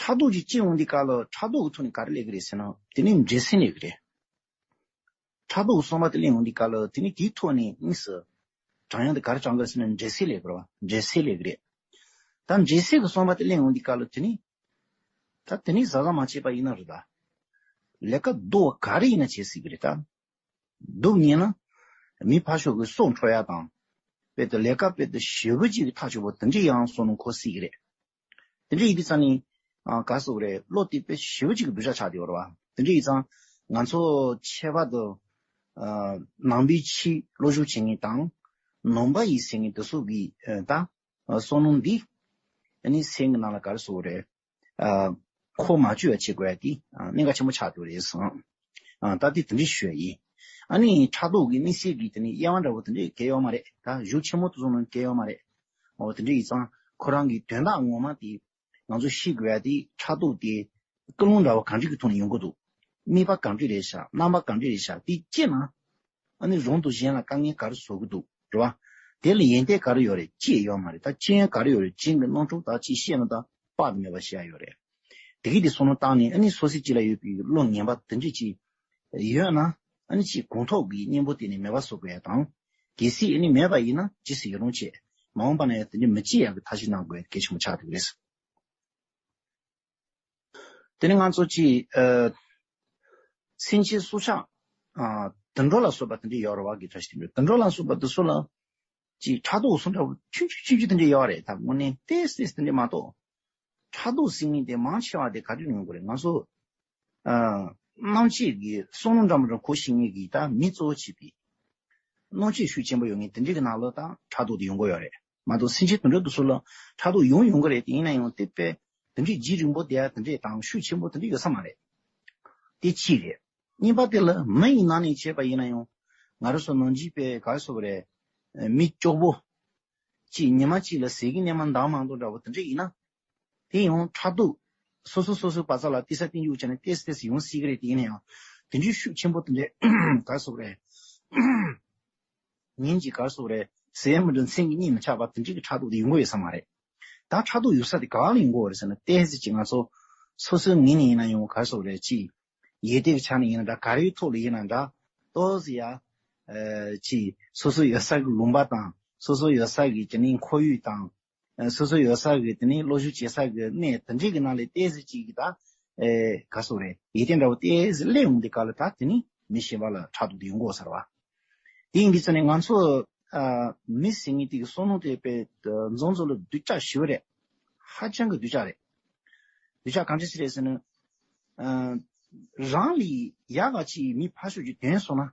ཕྲག་དོག་ཅིག་སྐྱེ་འོང་དུས་སྐབས་ལ་ཕྲག་དོག་གི་ཐོག་ནས་ག་རེ་སླེབས་ཀྱི་རེད་ཟེར་ན་དེ་ནི་འགྲན་སེམས་སླེབས་ཀྱི་རེད། ཕྲག་དོག་གི་བསམ་པ་དེ་སླེབས་འོང་དུས་སྐབས་ལ་དེ་ནི་དེའི་ཐོག་ནས་དངོས་སུ། དྲང་ཡང་དེ་ག་རེ་དྲང་གི་རེད་ཟེར་ན་འགྲན་སེམས་སླེབས་ཀྱི་རེད་བ། འགྲན་སེམས་སླེབས་ཀྱི་རེད། ད་འགྲན་སེམས་ཀྱི་བསམ་པ་དེ་སླེབས་འོང་དུས་སྐབས་ལ་དེ་ནི། ད་དེ་ནི་གཟབ་གཟབ་མ་བྱས་པ་ཡིན་ན་རེད་ད། ལས་ཀ་སྡུག་པ་ག་རེ་ཡིན་ན་བྱེད་སྲིད་ཀྱི་རེད་ད། སྡུག་བསྔལ་ན། མི་ཕར་ཕྱོགས་ཀྱི་སྲོག་འཕྲོག་ཡ་དང་། དཔེ་དེ་ལས་ཀ་དཔེ་དེ་ཞེ་པོ་ཅིག་གི་ཐག་ཆོད་པོ་དེ་འདྲ་ཡང་བསམ་བློ་འཁོར་སྲིད་ཀྱི་རེད། དེ་འདྲ་ཡིན་དུས་ཙང་ནི། ཨ་ག་རེ་ཟེར་དགོས་རེད། བློ་དེ་དཔེ་ཞེ་པོ་ཅིག་གི་སྡུག་ཅག་ཆགས་བསྡད་ཡོད་རེད་བ། དེ་འདྲ་ཡིན་ཙང་། ང་ཚོ་ཁྱད་པར་དུ། ཨ་ནང་པའི་ཕྱིའི་བློ་སྦྱོང་བྱེད་མཁན་དང་། ནང་པ་ཡིན་ཟེར་མཁན་དེ་ཚོ་གིས་ཨ་ད། ཨ་བསམ་བློ་འདི། ཨ་ནི་སེམས་ཀྱི་ནང་ལ་ག་རེ་ཟེར་དགོས་རེད། ཨ་འཁོར་མ་བཅུག་པ་བྱེད་དགོས་ཡ་དེ་ཨ་གནད་འགག་ཆེན་པོ་ཆགས་འགྲོ་རེད་བསམ། ཨ་ད་དེ་དེ་འདྲ་ཞུ་ཡ་ཡིན། ཨ་ནི་ཕྲག་དོག་གི་དམིགས་བསལ་གྱི་དེ་ནི་དབྱེ་བ་འདྲ་བོ་དེ་འདྲ་གང་ཡང་ཡོད་མ་རེད། ད་གཞུང་ཆེན་མོ་དེ་ཚོ་ནང་གང་ཡང་ཡོད་མ་རེད། འོ་དེ་འདྲ་ཡིན་ཙང་ཁོ་རང་གི་དོན་དག་ངོ་མ་དེ་ང་ཚོ་ཤེས་དགོས་ཡ་དེ་ཕྲག་དོག་དེ་ཀུན་སློང་འདྲ་བོ་གང་འདྲ་གི་ཐོག་ནས་ཡོང་གི་འདུག་དམིགས་པ་གང་འདྲ་རེད་ཤག་རྣམ་པ་གང་འདྲ་རེད་ཤག་དེ་སྐྱེས་ན། ཨ་ནི་རང་དང་གཞན་ལ་དཀའ་ངལ་ག་རེ་བཟོ་གི་འདུག་རེད་བ། དེ་ལ་ཡོན་ཏན་ག་རེ་ཡོད་རེད། ཅི་ཡོད་མ་རེད། ད་ཅི་ཡོད་ག་རེ་ཡོད་རེད། ཅི་གི་རྣམ་གྲངས་ད་ཅི་བཤད་ན་ད་དཔག་ཏུ་མེད་པ་བཤད་ཡ་ཡོད་རེད། དེ་གི་དེ་བསམ་བློ་བཏང་ནས་ཨ་ནི་སོ་སོའི་ཅི་ལ་ཡོད་པའི་བློ་ངན་པ་དེ་འདྲ་ཅིག་ཡོད་ན། ཨ་ནི་ཅིག་གོང་ཐོག་གི་གཉེན་པོ་དེ་ནས་མེད་པ་བཟོ་དགོས་ཡ་དང་། གལ་སྲིད་ཨ་ནི་མེད་པ་ཡིན་ན་ཅི་ཟེར་ཡོད་རུང་བྱེད། མ་འོངས་པ་ན་ཡང་དེ་འདྲ་མི་སྐྱེ་ཡ་གི་ཐབས་ཤེས་གནང་དགོས་ཡ་གལ་ཆེན་པོ་ཆགས་འདུག་རེད། དེ་ནི་ང་ཚོ་ཅིག་ཨ་སེམས་ཅན་སྲོག་ཆགས་ཨ་དུད་འགྲོ་ལ་སོགས་པ་དེ་འདྲ་ཡོད་རེད་བ། གི་ཐ་ཤི་དེ་འདྲ་དུད་འགྲོ་ལ་སོགས་པ་དེ་ཚོ་ལ་ཅིག་ཕྲག་དོག་སོགས་འདྲ་བོ་ཆུང་ཆུང་ཆུང་ཆུང་དེ་འདྲ་ཡོད་རེད། ད་དངོས་གནས་ཏོག་ཙམ་དེ་འདྲ་མ་གཏོགས། ཕྲག་དོག་ཟེར་མཁན་དེ་མང་ཆེ་བ་དེ་ག་དུས་ཡོང་གི་རེད། ང་ཚོ་ཨ་རྣམ་དཔྱོད་ཀྱི་བསམ་བློ་འདྲ་མི་འདྲ་འཁོར་ཤེས་མཁན་གྱི་ད་མི་གཙོ་བོ་བྱས་པའི་རྣམ་དཔྱོད་ཤུགས་ཆེན་པོ་ཡོད་མཁན་དེ་འདྲ་གི་ནང་ལ་ད་ཕྲག་དོག་དེ་ཡོང་གི་ཡོད་རེད། མ་གཏོགས་སེམས་ཅན་དེ་འདྲ་དེ་ཚོ་ལ་ཕྲག་དོག་ཡོང་ཡོང་གི་རེད། དེ་ཡིན་ན་ཡང་དེ་དཔེ་དེ་འདྲའི་རྒྱུན་རིང་པོ་བསྡད་ཡ་དེ་འདྲས་དང་ཤུགས་ཆེན་པོ་དེ་འདྲས་ཡོད་ས་མ་རེད། དེ་གཅིག་རེད། གཉིས་པ་དེ་ལ་མི་ཡི་ནང་ནས་བྱས་པ་ཡིན་ན་ཡང་ང་རང་ཚོ་ནང་ཆོས་པའི་ག་རེ་ཟེར་དགོས་རེད། མི་སྐྱོ་པོ་གཅིག་ཉི་མ་གཅིག་ལ་ཟས་ཀྱི་གནས་མལ་འདང་མ་འདང་འདྲ་བོ་དེ་འདྲས་ཡིན་ན། དེ་ཡང་ཕྲག་དོག་སོ་སོ་སོ་སོའི་བ་ཚ་ལ་ཏོག་ཙམ་བརྟན་འཇུག་བྱས་ནས་ཏོག་ཙམ་ཏོག་ཙམ་ཡོང་སྲིད་ཀྱི་རེད། དེ་ཡིན་ན་ཡང་དེ་འདྲའི་ཤུགས་ཆེན་པོ་དེ་འདྲས་ག་རེ་ཟེར་དགོས་རེད། ཉིན་གཅིག་ག་རེ་ཟེར་དགོས་རེད། ཟས་མི་འདྲ་མཚན་གྱི་གཉིད་མི་ཆགས་པ་དེ་འདྲའི་གི་ཕྲག་དོག་དེ་ཡོང་གི་ཡོད་ས་མ་རེད། ད་ཕྲག་དོག་ཡོང་ས་དེ་ག་པ་ལ་ཡོང་གི་ཡོད་རེད་ཟེར་ན། ཏོག་ཙམ་ཅིག་ང་ཚོ་སོ་སོའི་ངོས་ནས་ཡིན་ན་ཡང་ག་རེ་ཟེར་དགོས་རེད། ཅིག་ཡོན་ཏན་གྱི་ཆ་ནས་ཡིན་ན་འདྲ། ག་རེའི་ཐོག་ལ་ཡིན་ན་འདྲ། ཏོག་ཙམ་ཡ། ཨ་ཅིག་སོ་སོ་ཡོད་ས་གི་ལུང་པ་དང་། སོ་སོ་ཡོད་ས་གི་དེ་ནས་ཁོར་ཡུག་དང་། ཨ་སོ་སོ་ཡོད་ས་གི་དེ་ནས་སློབ་ཞུགས་བྱེད་ས་གི་གནས་དེ་འདྲའི་གི་ནང་ལ་ཏོག་ཙམ་ཅིག་གི་ད། ཨེ་ག་རེ་ཟེར་དགོས་རེད། ཡོན་ཏན་འདྲ་བོ་ཏོག་ཙམ་སླེབས་ཡོང་དུས་སྐབས་ལ་ད་དེ་ནི་མི་གཞན་པ་ལ་ཕྲག་དོག་དེ་ཡོང་གི་ཡོད་ས་རེད་བ། དེ་ཡིན་དུས་ཙང་ནས་ང་ཚོ་ཨ་མི་ཟེར་མཁན་དེ་གི་བསམ་བློ་དེ་དཔེ་ཨ་འཛོམས་འཛོམས་ལ་སྡུག་ཅག་ཞེ་པོ་རེད། ཧ་ཅང་གི་སྡུག་ཅག་རེད། སྡུག་ཅག་གང་འདྲ་ཞིག་རེད་ཟེར་ན། ཨ་རང་ལས་ཡག་ག་ཅིག་མི་ཕར་ཕྱོགས་ཀྱིས་དོན་སོང་ན།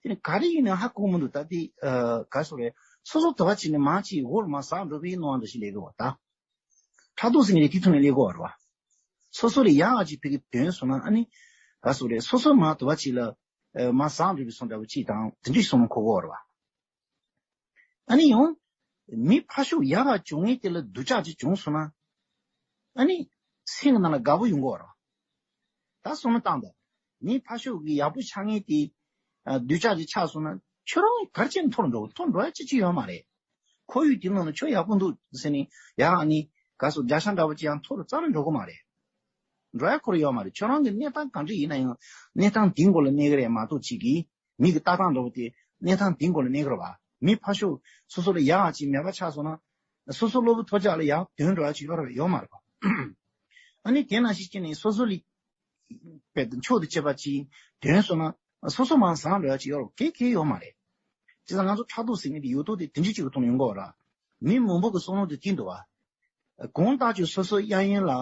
དེ་ནི་ག་རེ་ཡིན་ན་ཧ་གོ་མི་འདུག་ད་དེ་ཨ་ག་རེ་ཟེར་དགོས་རེད། སོ་སོ་དུ་བ་བྱས་ནས་མར་ཅིག་འོག་ལ་མར་ཟག་འགྲོ་བའི་སྣང་བ་འདྲ་ཞིག་སླེབས་ཀྱི་ཡོད་པ་ད། ཕྲག་དོག་ཟེར་མཁན་དེ་དེ་ཐོག་ནས་སླེབས་ཀྱི་ཡོད་རེད་བ། སོ་སོ་ལས་ཡག་ག་ཅིག་ཕ་གིར་དོན་སོང་ན་ཨ་ནི་ག་རེ་ཟེར་དགོས་རེད། སོ་སོ་མར་དུ་བ་ཅིག་ལ་ཨ་མར་ཟག་འགྲོ་བའི་སོང་འདྲ་བོ་ཅིག་དང་དེ་འདྲའི་བསམ་བློ་འཁོར་གྱི་ཡོད་རེད་བ། ཨ་ནི་ཡང་མི་ཕར་ཕྱོགས་ཡག་ག་བྱུང་ངེས་དེ་ལ་སྡུག་ཅག་ཅིག་བྱུང་སོང་ན། ཨ་ནི་སེམས་ཀྱི་ནང་ལ་དགའ་པོ་ཡོང་གི་ཡོད་རེད་བ། ད་བསམ་བློ་བཏང་དང་། མི་ཕར་ཕྱོགས་ཀྱི་ཡག་པོ་ཆགས་ངེས་དེ་ཨ་སྡུག་ཅག་ཅིག་ཆགས་སོང་ན་ཁྱོད་རང་ག་རེ་བྱས་ནས་འཐོར་འགྲོ། འཐོར་འགྲོ་ཡ་ཅི་ཅི་ཡོད་མ་རེད། ཁོར་ཡུག་དེ་ནང་ལ་ཁྱོད་ཡག་པོ་འདུག་ཟེར་ནས་ཡང་ཨ་ནི་ག་སོ་རྒྱ་ཤ་འདྲ་བོ་ཅིག་ཡང་ཐོག་ལ་རྩ་ལ་འགྲོ་གི་མ་རེད། འགྲོ་ཡ་ཁོ་ར་ཡོད་མ་རེད། ཁྱོད་རང་གི་གནས་སྟངས་གང་འདྲ་ཡིན་ན་ཡང་གནས་སྟངས་དེའི་མགོ་ལ་གནས་གི་རེད་མ་གཏོགས་ཅིག་གིས། མི་གི་ལྟ་སྟངས་འདྲ་བོ་དེ་གནས་སྟངས་དེའི་མགོ་ལ་གནས་ཀྱི་རེད་བ། མི་ཕར་ཞོག་སོ་སོ་ལ་ཡག་ཅིག་མེད་པ་ཆགས་སོང་ན། སོ་སོ་གློ་བུར་ཐོལ་རྒྱག་ལ་ཡག་དོན་འགྲོ་ཡ་ཅིག་ཡོད་རེད་ཡོད་མ་རེད་བ། ཨ་ནི་དེ་ནང་བཞིན་བྱས་ནས་སོ་སོ་ལ་དཔེ་དང་ཕྱོགས་དང་བཅས་པ་ཅིག་དོན་སོང་ན་སོ་སོ་མང་བཟང་འགྲོ་ཡ་ཅིག་ཡོད་རེད་གེ་གེ་ཡོད་མ་རེད། བྱས་ཙང་ང་ཚོ་ཕྲག་དོག་ཟེར་མཁན་དེ་ཡོད་དོ་དེ་དེ་འདྲ་ཅིག་གི་ཐོག་ནས་ཡོང་གི་ཡོད་རེད། མི་མང་པོ་གི་བསམ་བློ་དེ་དེ་འདུག་བ། གང་ལྟར་ཀྱང་སོ་སོའི་གཡས་གཡོན་ལ་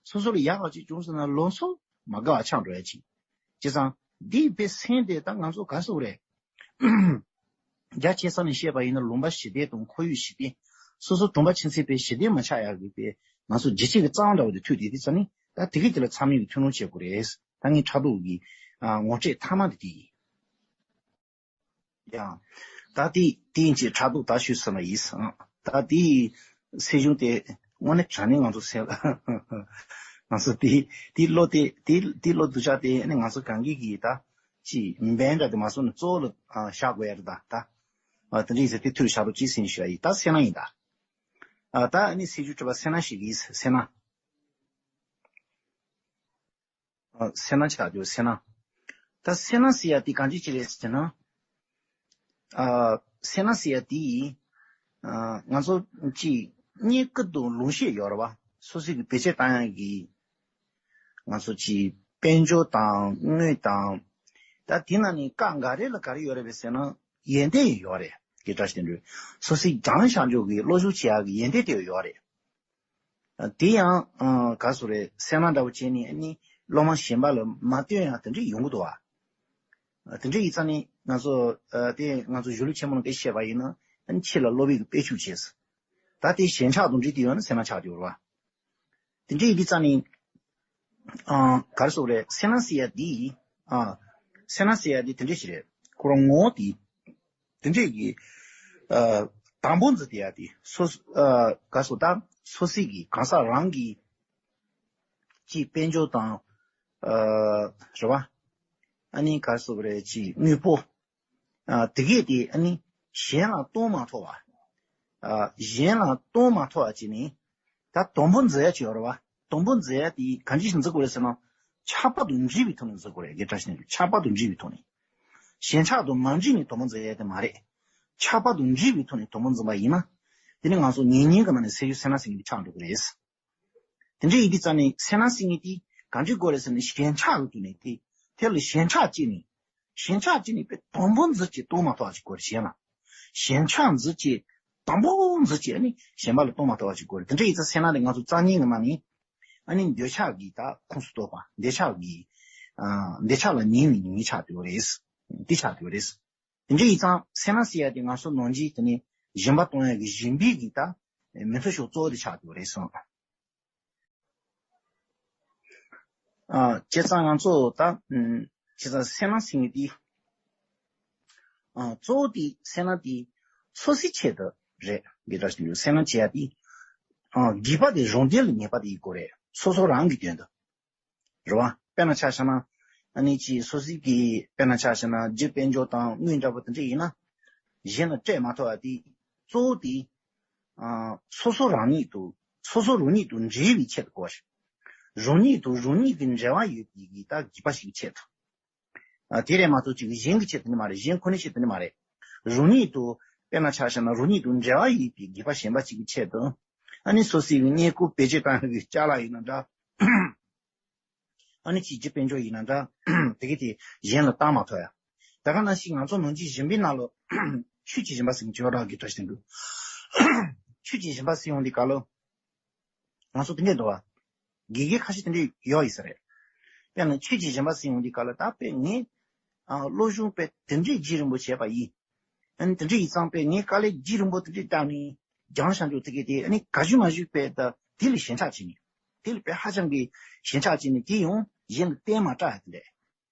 སོ་སོ་ལ་ཡག་ག་ཅིག་བྱུང་སོང་ན་ལམ་སང་མ་དགའ་བ་ཆགས་འགྲོ་ཡ་ཅིག་བྱས་ཙང་འདིའི་དཔེ་སེམས་དེ་ད་ང་ཚོ་ག་སོག་རེད། རྒྱ་ཆེ་ས་ནས་བཤད་པ་ཡིན་ན་ལུང་པ་ཞི་བདེ་དང་ཁོར་ཡུག་ཞི་བདེ། སོ་སོ་གྲོང་པ་ཁྱིམ་མཚེས་དཔེ་ཞི་བདེ་མ་ཆགས་ཡག་གི་དཔེ་ང་ཚོ་ལྗིད་ཆེ་གི་རྩ་བ་འདྲ་བོ་དེ་ཐུག་དེ་དེ་ཙ་ནི་ད་དེ་གི་དེ་ལ་ཚང་མས་ཀྱི་ཐུགས་སྣང་བྱེད་དགོས་རེད། ད་ངའི་ཕྲག་དོག་གི་ངོ་སྤྲོད་མཐའ་མ་དེ་དེ་ཡིན། ཡང་། ད་དེ་དེ་ཡིན་ཅེས་ཕྲག་དོག་ད་ཞུས་ཟིན་པ་ཡིན། ད་དེ་སྲིད་གཞུང་དེ་དངོས་གནས་དྲང་གནས་ང་ཚོ་སེམས་ང་ཚོ་དེ་དེ་བློ་དེ་དེ་དེ་བློ་སྡུག་ཅག་དེ་ནི་ང་ཚོ་གང་གི་གི་ད་ཅི་འབེན་འདྲ་དེ་མ་སོང་ནས་གཙོ་བོ་ལ་བཞག་དགོས་ཡ་རེད་ད་ད། དེ་འདྲ་ཡིན་ཟེར་དེ་ཐུགས་ལ་བཞག་རོགས་གྱིས་ཟེར་ཞུ་ཡ་ཡིན། ད་སེ་ན་ཡིན་ད། ད་ནི་སྲིད་ཇུས་སྤྲད་པ་སེ་ན་ཞིག་ཡིན་སེ་ན། སེ་ན་ཆགས་འགྱུར་སེ་ན། ད་སེ་ན་ཟེར་ཡ་དེ་གང་ཅི་ཅི་རེད་ཟེར་ན། སེ་ན་ཟེར་ཡ་དེ་ང་ཚོ་ཅི་རྙེད་བཀུར་དང་ལུང་བཤད་ཡོད་རེད་བ། སོ་སོའི་གི་བེད་སྤྱོད་བཏང་ཡ་གི་ང་ཚོ་ཅི་དཔལ་འབྱོར་དང་དངུལ་དང་། ད་དེ་ནང་ནས་ཀ་འགའ་རེ་ལ་ག་རེ་ཡོད་རེད་བས་ཟེར་ན་ཡོན་ཏན་ཡོད་རེད་དགེ་བཀྲ་ཤིས་དོན་གྲུབ། སོ་སོའི་རྒྱང་ཤར་འཇོག་གི་བློ་སྦྱོང་བྱེད་ཡ་གི་ཡོན་ཏན་དེ་ཡོད་རེད། དེ་ཡང་ག་སོ་རེད་སེ་ན་འདྲ་བོ་བྱས་ནས་ནི་སློབ་མ་གཞན་པ་ལ་མ་སྟོན་ཡང་དེ་འདྲས་ཡོང་གི་འདུག་བ། དེ་འདྲས་ཡིན་ཙང་ནི་ང་ཚོ་དེ་ང་ཚོ་གཞོན་ལུགས་ཆེན་མོ་ནང་སྐད་བཤད་པ་ཡིན་ན་ཕྱི་ལ་སློབ་ཡིག་གི་དཔེ་ཆུ་བྱས། ད་དེ་ཞེན་ཆགས་དང་འདྲིས་ཏེ་ཡོད་ན་སེ་ན་ཆགས་ཡོད་རེད་བ། དེ་འདྲས་ཡིན་དུས་ཙང་ནི། ཨ། ག་རེ་ཟེར་དགོས་རེད། སེ་ན་ཟེར་ཡ་འདི། ཨ། སེ་ན་ཟེར་ཡ་འདི་དེ་འདྲས་ཞིག་རེད། ཁོ་རང་ངོ་བོ་དེ། དེ་འདྲས་ཀྱི། ཨ། དང་པོ་འཛིན་དེ་ཡ་དེ། སོ། ཨ། ག་རེ་ཟེར་དགོས། ད་སོ་སོ་གི་གང་ཟག་རང་གི། ཅིག་དཔལ་འབྱོར་དང་། ཨ། རེད་བ། ཨ་ནི་ག་རེ་ཟེར་དགོས་རེད། ཅིག་དངོས་པོ། ཨ། དེ་གས་དེ་ཨ་ནི་གཞན་ལ་གཏོང་མ་ཐུབ་པ། ཨ། གཞན་ལ་གཏོང་མ་ཐུབ་པ་བྱས་ནས་ད་དང་པོ་འཛིན་ཡ་ཅིག་ཡོད་རེད་བ། དང་པོ་འཛིན་ཡ་དེ་གང་ཅི་ཞིག་འཛིན་དགོས་རེད་ཟེར་ན། ཆགས་པ་དང་འདྲིས་པའི་ཐོག་ནས་འཛིན་དགོས་རེད། དགེ་བཀྲ་ཤིས་ནས་ཆགས་པ་དང་འདྲིས་པའི་ཐོག་ནས། ཞེན་ཆགས་དང་མ་འདྲིས་ནས་དང་པོ་འཛིན་ཡ་དེ་མ་རེད། ཆགས་པ་དང་འདྲིས་པའི་ཐོག་ནས་དང་པོ་འཛིན་པ་ཡིན་ན། དེ་ནི་ང་ཚོ་ཉེ་ཉེ་གི་ནང་ནས་སེ་ཡུལ་སེ་ན་ཟེར་མཁན་དེ་ཆགས་འགྲོ་གི་རེད། དེ་འདྲ་ཡིན་དུས་ཙང་ནས་སེ་ན་ཟེར་མཁན་དེ་གང་འདྲ་དགོས་རེད་ཟེར་ན། ཞེན་ཆགས་ཀྱི་ཐོག་ནས་དེ་དེ་ལ་ཞེན་ཆགས་སྐྱེས་ནས། ཞེན་ཆགས་སྐྱེས་ནས་དཔེ་དང་པོ་འཛིན་བྱེད་གཏོང་མ་ཐུབ་པ་ཞིག་དགོས་རེད་གཞན་ལ། ཞེན་ཆགས་འཛིན་བྱེད་དང་པོ་འཛིན་བྱེད་ནི་གཞན་པ་ལ་གཏོང་མ་ཐུབ་པ་ཞིག་དགོས་རེད། དེ་འདྲ་ཡིན་ཙང་སེ་ན་དེ་ང་ཚོ་རྩ་རྙིང་གི་ནང་ནས་ཨ་ནི་འདོད་ཆགས་ཀྱི་ད་ཁོངས་སུ་གཏོགས་པ། འདོད་ཆགས་ཀྱི། ཨ། འདོད་ཆགས་ལ་ཉེ་བའི་ཉེ་ཆགས་དེ་རེད། དེ་ཆགས་དེ་རེད། དེ་འདྲ་ཡིན་ཙང་སེ་ན་ཟེར་ཡ་དེ་ང་ཚོ་ནང་ཆེན་དེ་ནི་སྦྱིན་པ་གཏོང་ཡ་གི་སྦྱིན་པའི་གི་ད་མི་ཚེ་ཤོག་གཙོ་བོ་དེ་ཆགས་ཡོད་རེད་གསུངས། ཨ། བྱས་ཙང་ང་ཚོ་ད། ཨ། བྱས་ཙང་སེ་ན་ཟེར་མཁན་དེ། ཨ། གཙོ་བོ་དེ་སེ་ན་དེ་སོ་སོའི་ཆེད་དུ་རེད། དགེ་བཀྲ་ཤིས་ནས་སེ་ན་བྱེད་ཡ་དེ། ཨ། དགེ་བ་དེ་རང་དོན་ལ་ངེས་པ་དེ་ཡིན་དགོས་རེད། སོ་སོ་རང་གི་དོན་དུ། རེད་བ། དཔེར་ན་ཆ་བཞག་ན། ཨ་ནི་ཅིག་སོ་སོའི་གི་དཔེར་ན་ཆ་བཞག་ན་རྒྱུ་དཔལ་འབྱོར་དང་དངུལ་འདྲ་པོ་དེ་འདྲ་ཡིན་ན། གཞན་ལ་སྤྲད་མ་ཐུབ་པ་དེ་གཙོ་བོ་དེ། ཨ། སོ་སོ་རང་ཉིད་དུ། སོ་སོ་རང་ཉིད་དུ་འབྲེལ་བའི་ཆེད་དུ་དགོས་ཤིང་། རང་ཉིད་དུ་རང་ཉིད་ཀྱི་འབྲེལ་བ་ཡོད་པའི་གི་ད་དགེ་བ་ཞིག་གི་ཆེད་དུ། ཨ། དེ་རེད་མ་གཏོགས་ཅིག་གཞན་གྱི་ཆེད་དུ་ནི་མ་རེད། གཞན་ཁོ་ནའི་ཆེད་དུ་ནི་མ་རེད། རང་ཉིད་དུ་དཔེར་ན་ཆ་བཞག་ན་རང་ཉིད་དུ་འབྲེལ་བ་ཡོད་པའི་དགེ་བ་གཞན་པ་ཞིག་གི་ཆེད་དུ། ཨ་ནི་སོ་སོའི་གི་གཉེན་ཁུག་བེད་སྤྱོད་བཏང་ཡག་གི་ཅ་ལག་ཡིན་ན་འདྲ། ཨ་ནི་ཅིག་རྒྱུ་དཔལ་འབྱོར་ཡིན་ན་འདྲ། དེ་གི་དེ་གཞན་ལ་བཏང་མ་ཐུབ་ཡ། ད་ག་ནང་བཞིན་ང་ཚོ་ནང་ཆེན་སྦྱིན་པའི་ནང་ལོ། ཆོས་ཀྱི་སྦྱིན་པ་ཟེར་གྱི་ཡོད་རེད། དགེ་བཀྲ་ཤིས་དོན་གྲུབ། ཆོས་ཀྱི་སྦྱིན་པ་ཟེར་ཡོང་དུས་ག་ལོ། ང་ཚོ་དེ་འདྲས་འདུག་བ། དགེ་རྒན་ཁ་ཤས་དེ་འདྲས་ཡོད་ཡིན་ས་རེད། དཔེར་ན་ཆོས་ཀྱི་སྦྱིན་པ་ཟེར་ཡོང་དུས་ག་ལོ། ད་དཔེ་ངས། ཨ། སློབ་སྦྱོང་དཔེ་དེ་འདྲས་རྒྱུན་རིང་པོ་བྱས་པ་ཡིན། ཨ་ནི་དེ་འདྲས་ཡིན་ཙང་དཔེ་ངས་དཀའ་ལས་རྒྱུན་རིང་པོ་དེ་འདྲས་བཏང་ནས་རྒྱང་ཤར་འཇོག་དེ་གི་དེ། ཨ་ནི་ག་ཞུ་མ་ཞུ་དཔེ་ད་དེ་ལ་ཞེན་ཆགས་བྱེད་ནས། དེ་ལ་དཔེ་ཧ་ཅང་གི་ཞེན་ཆགས་བྱེད་ནས་དེ་ཡང་གཞན་ལ་བརྟེན་མ་དྲག་དེ་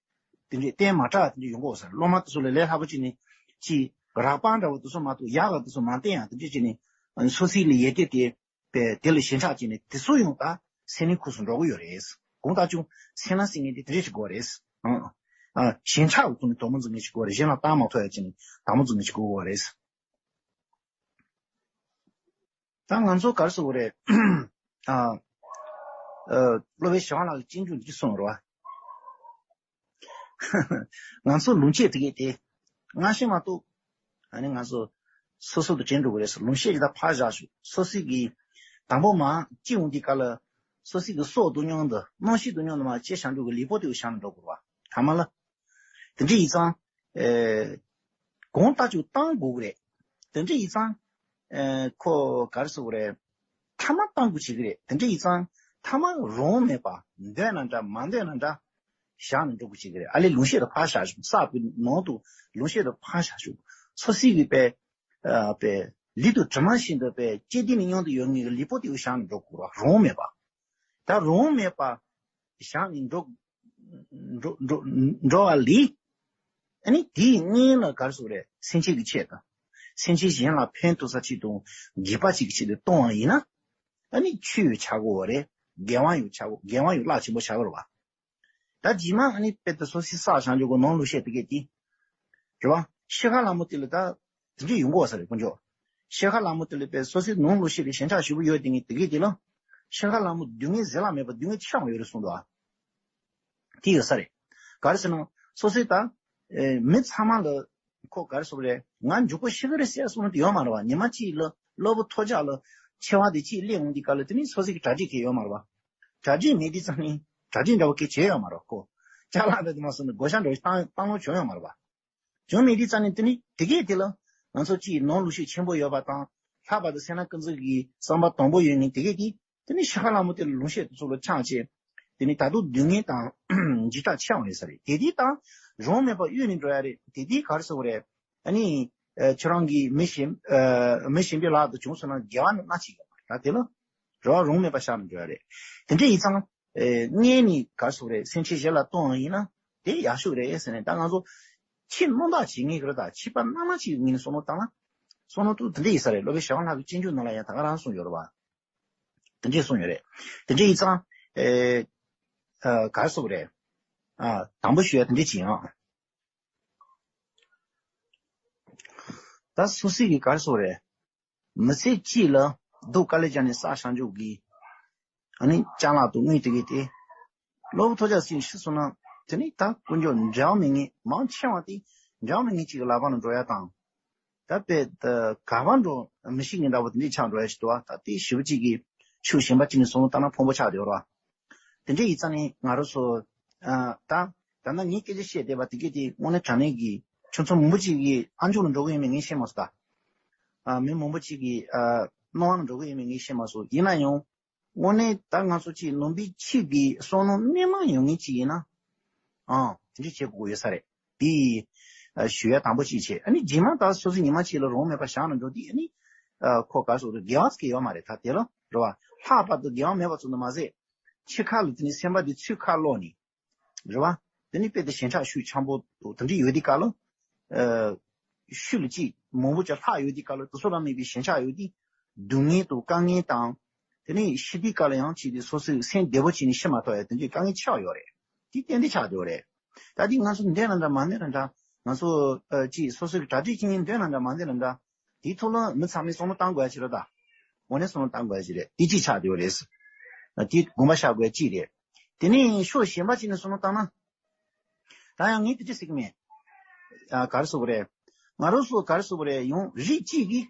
འདྲས། དེ་འདྲས་བརྟེན་མ་དྲག་དེ་འདྲས་ཡོང་གི་ཡོད་ས་རེད། སློབ་མ་དེ་ཚོ་ལ་ལས་སླ་པོ་བྱས་ནས་ཅིག་རགས་པ་འདྲ་བོ་དེ་ཚོ་མ་གཏོགས་ཡག་ག་དེ་ཚོ་མ་བསྟན་ཡང་དེ་འདྲས་བྱས་ནས། ཨ་ནི་སོ་སོའི་ལ་ཡོད་དེ་དེ། པས་དེ་ལ་ཞེན་ཆགས་བྱས་ནས་དེ་ཚོ་ཡང་ད་སེམས་ནད་ཁུག་སུ་འགྲོ་གི་ཡོད་རེད། གང་ལྟར་ཀྱང་སེམས་ནད་ཟེར་མཁན་དེ་དེ་འདྲས་ཞིག་དགོས་རེད། ཨང་། ཨ། ཞེན་ཆགས་ཀྱི་ཐོག་ནས་དོ་མོ་འཛིན་མཁན་ཞིག་དགོས་རེད། གཞན་ལ་བཏང་མ་ཐུབ་ཡ་བྱས་ནས་དོ་མོ་འཛིན་མཁན་ཞིག་དགོས་ཀྱི་ཡོད་རེད། ད་ང་ཚོ་ག་རེ་ཟེར་དགོས་རེད། ཨ། ཨ། སློབ་དཔོན་ཞི་བ་ལྷ་གི་སྤྱོད་འཇུག་འདི་གསུངས་རེད་བ། ང་ཚོ་ལུང་བཤད་དེ་གས་དེ། སྔ་ཕྱི་མ་གཏོགས། ཨ་ནི་ང་ཚོ་སོ་སོ་དུ་དྲན་འགྲོ་གི་རེད་ཟེར། ལུང་བཤད་ཀྱི་ད་ཕར་བཞག་ཞུ། སོ་སོའི་གི་དང་པོ་མ་སྐྱེ་འོང་དུས་སྐབས་ལ། སོ་སོའི་གི་སྲོག་འདོར་མྱོང་དང་རྣམ་ཤེས་འདོར་མྱོང་དུ་མ་སྐྱེ་བཞག་འགྲོ་གི་ལུས་པོ་དེ་བཞག་ནས་འགྲོ་དགོས་རེད་བ། ཐ་མ་ལ། དེ་འདྲ་ཡིན་ཙང་། ཨེ། གོང་ལྟ་ཅུ་བཏང་དགོས་ཀྱི་རེད། དེ་འདྲ་ཡིན་ཙང་། ཨེ། ཁོ་ག་རེ་ཟེར་དགོས་རེད། ཐ་མ་བཏང་དགོས་བྱེད་ཀྱི་རེད། དེ་འདྲ་ཡིན་ཙང་ཐ་མ་རང་མེད་པ། འདོད་ན་འདྲ་མ་འདོད་ན་འདྲ། བཞག་ནས་འགྲོ་དགོས་བྱེད་ཀྱི་རེད། ཨ་ལས་ལུང་བཤད་དུ་ཕར་བཞག་ཞིང་ས་བོའི་ནང་དུ་ལུང་བཤད་དུ་ཕར་བཞག་ཞིང་སོ་སོའི་གི་པའི། ཨ། པའི་ལུས་དང་གྲིབ་མ་བཞིན་དུ་པའི་སྐྱེ་ལྡན་ནི་མྱོང་དུ་ཡོད་ངེས་ཀྱི་ལུས་པོ་དེ་བཞག་ནས་འགྲོ་དགོས་རེད། རང་མེད་པ། ད་རང་མེད་པ། བཞག་ནས་འགྲོ། འགྲོ་འགྲོ་འགྲོ་བ་ལས། ཨ་ནི་དེའི་གཉེན་ལ་ག་རེ་ཟེར་དགོས་རེད། སེམས་ཅན་གྱི་ཆེད་དང་། སེམས་ཅན་གཞན་ལ་ཕན་ཐོགས་ས་ཆེད་དུ་དགེ་བ་ཅིག་གི་ཆེད་དུ་གཏོང་བ་ཡིན་ན། ཨ་ནི་ཆོས་ཡང་བྱ་དགོས་པ་རེད། དགེ་བ་ཡང་བྱ་དགོས། དགེ་བ་ཡང་རླབས་ཆེན་པོ་བྱ་དགོས་རེད་བ། ད་རྗེས་མ་ཨ་ནི་དཔེ་དེ་སོ་སོའི་བསགས་བཞག་འཇོག་གི་ནང་ལུང་བཤད་དེ་གས་དེ། རེད་བ། ཤི་ཁ་ལ་མོ་དེ་ལ་ད་དེ་འདྲ་ཡོང་གི་ཡོད་ས་རེད་དཀོན་མཆོག་ཤི་ཁ་ལ་མོ་དེ་ལ་དཔེ་སོ་སོའི་ནང་ལུང་བཤད་དེ་ཞེན་ཆགས་ཞེ་པོ་ཡོད་དེ་ངས་དེ་གས་དེ་ལ། ཤི་ཁ་ལ་མོ་སྡུག་བསྔལ་ཟད་ལ་མེད་པ་སྡུག་བསྔལ་ཆེ་བ་ཡོད་རེད་གསུངས་འདུག་ཨ། དེ་ཡོད་ས་རེད། ག་རེ་ཟེར་ན། སོ་སོའི་ད། ཨེ། མི་ཚང་མ་ལ། ཁོ་ག་རེ་ཟེར་དགོས་རེད། ང་མགྱོགས་པོ་ཤི་གི་རེད་ཟེར་གསུངས་ནི་དེ་ཡོད་མ་རེད་བ། ཉི་མ་གཅིག་ལ་གློ་བུར་ཐོལ་རྒྱག་ལ་འཆི་བ་དེ་གཅིག་སླེབས་འོང་དུས་སྐབས་ལ་དེ་ནི་སོ་སོའི་གི་གྲ་སྒྲིག་གི་ཡོད་མ་རེད་བ། གྲ་སྒྲིག་མེད་དུས་ཙང་ནི་གྲ་སྒྲིག་འདྲ་བོ་གི་བྱས་ཡོད་མ་རེད་བ། ཁོ་ཅ་ལག་འདྲ་དེ་མ་སོང་ནི་བགོ་བཤའ་འདྲ་བོ་བཏང་བཏང་ལོང་བྱུང་ཡོད་མ་རེད་བ། བྱུང་མེད་དུས་ཙང་ནི་དེ་ནི་དེ་གས་དེ་ལ་ང་ཚོ་གཅིག་ནང་ལུགས་ཤུགས་ཆེན་པོ་ཡོད་པ་དང་། ལྷག་པར་དུ་སེམས་ནང་ཀུན་རྫོབ་ཀྱི་བསམ་པ་དང་པོ་ཡོད་ནི་དེ་གས་དེ། དེ་ནི་ཤི་ཁ་ལ་མོ་དེ་ལ་ལུང་བཤད་དེ་ཚོ་ལ་ཆགས་བྱས། དེ་ནི་ད་དུང་སྡུག་བསྔལ་དང་འཇིགས་སྐྲག་ཆེ་བ་ཡོད་ས་རེད། དེ་དུས་ད་རང་མེད་པ་གཡོས་ནས་འགྲོ་ཡ་རེད། དེ་དུས་ག་རེ་ཟེར་དགོས་རེད། ཨ་ནི། ཨ། ཁྱེད་རང་གིས་མི་གཞན། ཨ། མི་གཞན་པའི་ལག་ཏུ་བྱུང་སོང་ན་དགེ་བ་ནི་སྣ་གཅིག་ཡོད་མ་རེད། ད་དེ་ལ་རང་རང་མེད་པ་བཞག་ནས་འགྲོ་ཡ་རེད། དེ་འདྲ་ཡིན་ཙང་། ཨེ། སྔོན་ནས་ག་རེ་ཟེར་དགོས་རེད། སེམས་ཅན་གཞན་ལ་གཏོང་བ་ཡིན་ན་དེ་ཡག་ཤོས་རེད་ཟེར་ནས། ད་ང་ཚོ་ཆེས་རྣམ་དག་བྱེད་ངེས་ཀྱི་རེད། ད་ཆེས་པ་རྣམ་དག་བྱེད་ངེས་ནས་བསམ་བློ་བཏང་ན། བསམ་བློ་དེ་འདྲ་ཡིན་ས་རེད། སློབ་དཔོན་ཞི་བ་ལྷ་གི་སྤྱོད་འཇུག་ནང་ལ་ཡང་ད་ག་རང་གསུངས་ཡོད་རེད་བ། དེ་འདྲས་གསུངས་ཡོད་རེད། དེ་འདྲས་ཡིན་ཙང་། ཨེ། ཨ། ག་རེ་ཟེར་དགོས་རེད། ཨ། དང་པོ་ཞུ་ཡ་དེ་འདྲས་ཅིག་ཡིན་ཨང་། ད་སོ་སོས་ཀྱིས་ག་རེ་ཟེར་དགོས་རེད། མི་ཚེ་གཅིག་ལ་སྡུག་དཀའ་ལས་བརྒྱབ་ནས་བསགས་བཞག་འཇོག་གི། ཨ་ནི་ཅ་ལག་ཏུ་དངུལ་དེ་གས་དེ། གློ་བུར་ཐོལ་རྒྱག་ཟིན་ཤི་སོང་ན། དེ་ནི་ད་དཀོན་མཆོག་འབྲལ་བ་མེད་ངེས། མང་ཆེ་བ་དེ་འབྲལ་བ་མེད་ངེས་གཅིག་གི་ལག་པ་ནང་འགྲོ་ཡ་དང་། ད་དཔེ་ད་ག་པར་འགྲོ་མི་ཤེས་མཁན་འདྲ་བོ་དེ་འདྲས་ཆགས་འགྲོ་ཡ་ཞིག་འདུག་བ། ད་དེ་ཞེ་པོ་ཅིག་གི་ཤུགས་ཞན་པ་ཅིག་ནས་བཟུང་བཏང་ན་ཕངས་པོ་ཆགས་བསྡད་ཡོད་རེད་བ། དེ་འདྲས་ཡིན་ཙང་ནི་ང་རང་ཚོ། ཨ། ད་ད་ལྟ་ངས་སྐད་ཆ་བཤད་བསྡད་པ་དེ་གས་དེ་དངོས་གནས་དྲང་གནས་ཀྱི་ཁྱོད་ཚོ་མང་པོ་ཅིག་གི་ཨ་མཆོག་ལ་འགྲོ་གི་ཡིན་མིན་ངས་ཤེས་མ་སོང་ད། ཨ། མི་མང་པོ་ཅིག་གི། ཨ། སྣང་བ་ལ་འགྲོ་གི་ཡིན་མིན་ངས་ཤེས་མ་སོང་། ཡིན་ན་ཡང་། དངོས་གནས་ད་ང་ཚོ་ཅིག་ནང་པའི་ཆོས་ཀྱི་བསམ་བློ་སྣེ་མང་ཡོད་མཁན་ཅིག་ཡིན་ན། ཨང་། དེ་འདྲ་བྱེད་དགོས་ཀྱི་ཡོད་ས་རེད། དེ། ཨ། ཞུ་ཡ་དང་པོ་ཅིག་བྱས། ཨ་ནི་རྗེས་མ་ད་སོ་སོའི་ཉི་མ་གཅིག་ལ་རང་མེད་པ་བཞག་ནས་འགྲོ་དུས། ཨ་ནི། ཨ། ཁོ་ག་རེ་ཟེར་དགོས་རེད། དགེ་བ་ཟེར་གྱི་ཡོད་མ་རེད། ད་དེ་ལ་རེད་བ། ལྷག་པར་དུ་དགེ་བ་མེད་པ་ཙམ་དུ་མ་ཟད། འཆི་ཁ་ལ་དེ་ནི་སེམས་པ་དེ་ཚུར་ཁ་ལོག་ནས། རེད་བ། དེ་ནི་དཔེ་དེ་ཞེན་ཆགས་ཤུགས་ཆེན་པོ་དེ་འདྲ་ཡོད་དུས་སྐབས་ལ། ཨ། ཤུལ་ལ་ཅིག་མང་པོ་ཅིག་ལྷག་ཡོད་དུས་སྐབས་ལ་དེ་ཚོ་ལ་དམིགས་པའི་ཞེན་ཆགས་ཡོད་དུས། སྡུག་བསྔལ་དང་དཀའ་ངལ་དང་། དེ་ནས་ཤི་དུས་སྐབས་ལ་ཡང་ཅིག་དེ་སོ་སོའི་སེམས་བདེ་པོ་བྱས་ནས་ཤི་མ་ཐུབ་ཡ་དེ་འདྲའི་དཀའ་ངལ་ཆེ་བ་ཡོད་རེད། དེ་ཏན་ཏན་ཆགས་བསྡད་ཡོད་རེད། ད་དེ་ང་ཚོ་འདོད་ན་འདྲ་མ་འདོད་ན་འདྲ། ང་ཚོ་ཨ་ཅིག་སོ་སོའི་གྲ་སྒྲིག་བྱེད་མཁན་འདོད་ན་འདྲ་མ་འདོད་ན་འདྲ། དེའི་ཐོག་ལ་མི་ཚང་མས་བསམ་བློ་གཏང་དགོས་ཡ་ཅིག་རེད་ད། དངོས་གནས་བསམ་བློ་གཏང་དགོས་ཡ་ཅིག་རེད། དེ་གཅིག་ཆགས་བསྡད་ཡོད་རེད། དེ་དགོངས་པ་བཞག་དགོས་ཡ་གཅིག་རེད། དེ་ནས་ཕྱོགས་གཞན་པ་ཅིག་ནས་བསམ་བློ་བཏང་ན། ད་ཡང་ངས་དེ་ཅི་ཟེར་གི་མེད། ཨ། ག་རེ་ཟེར་དགོས་རེད། ང་རང་ཚོ་ག་རེ་ཟེར་དགོས་རེད། ཡང་རིགས་གཅིག་གིས་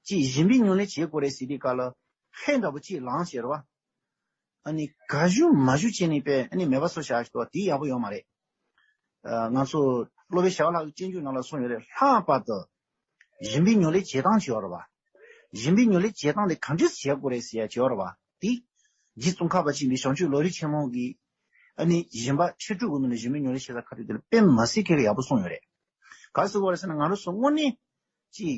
ཅིག་སྦྱིན་པའི་ཉམས་ལེན་བྱེད་དགོས་རེད་ཟེར་དུས་སྐབས་ལ་ཧེ་འདྲ་པོ་ཅིག་ལངས་བྱས་རེད་བ། ཨ་ནི་ག་ཞུ་མ་ཞུ་བྱས་ནས་པས་ཨ་ནི་མེད་པ་བཟོ་བཞག་ཞིག་འདུག་བ། དེ་ཡག་པོ་ཡོད་མ་རེད། ཨ། ང་ཚོ་སློབ་དཔོན་ཞི་བ་ལྷ་གི་སྤྱོད་འཇུག་ནང་ལ་གསུངས་ཡོད་རེད། ལྷག་པར་དུ་སྦྱིན་པའི་ཉམས་ལེན་བྱེད་སྟངས་བྱེད་ཡོད་རེད་བ། སྦྱིན་པའི་ཉམས་ལེན་བྱེད་སྟངས་དེ་ག་འདྲས་བྱེད་དགོས་རེད་ཟེར་ཡ་བྱེད་ཡོད་རེད་བ། དེ་རྗེ་ཙོང་ཁ་པ་ཆེན་པོའི་བྱང་ཆུབ་ལམ་རིམ་ཆེན་མོ་གི་ཨ་ནི་སྦྱིན་པ་ཆོས་དྲུག་གི་ནང་ནས་སྦྱིན་པའི་ཉམས་ལེན་བྱེད་ས་ཁ་ཐུག་དེ་ལ་དཔེ་མི་སྲིད་མཁས་པ་ཡག་པོ་གསུངས་ཡོད་རེད། ག་རེ་ཟེར་དགོས་རེད་ཟེར་ན། ང་རང་ཚོ་དངོས་གནས་ཀྱི་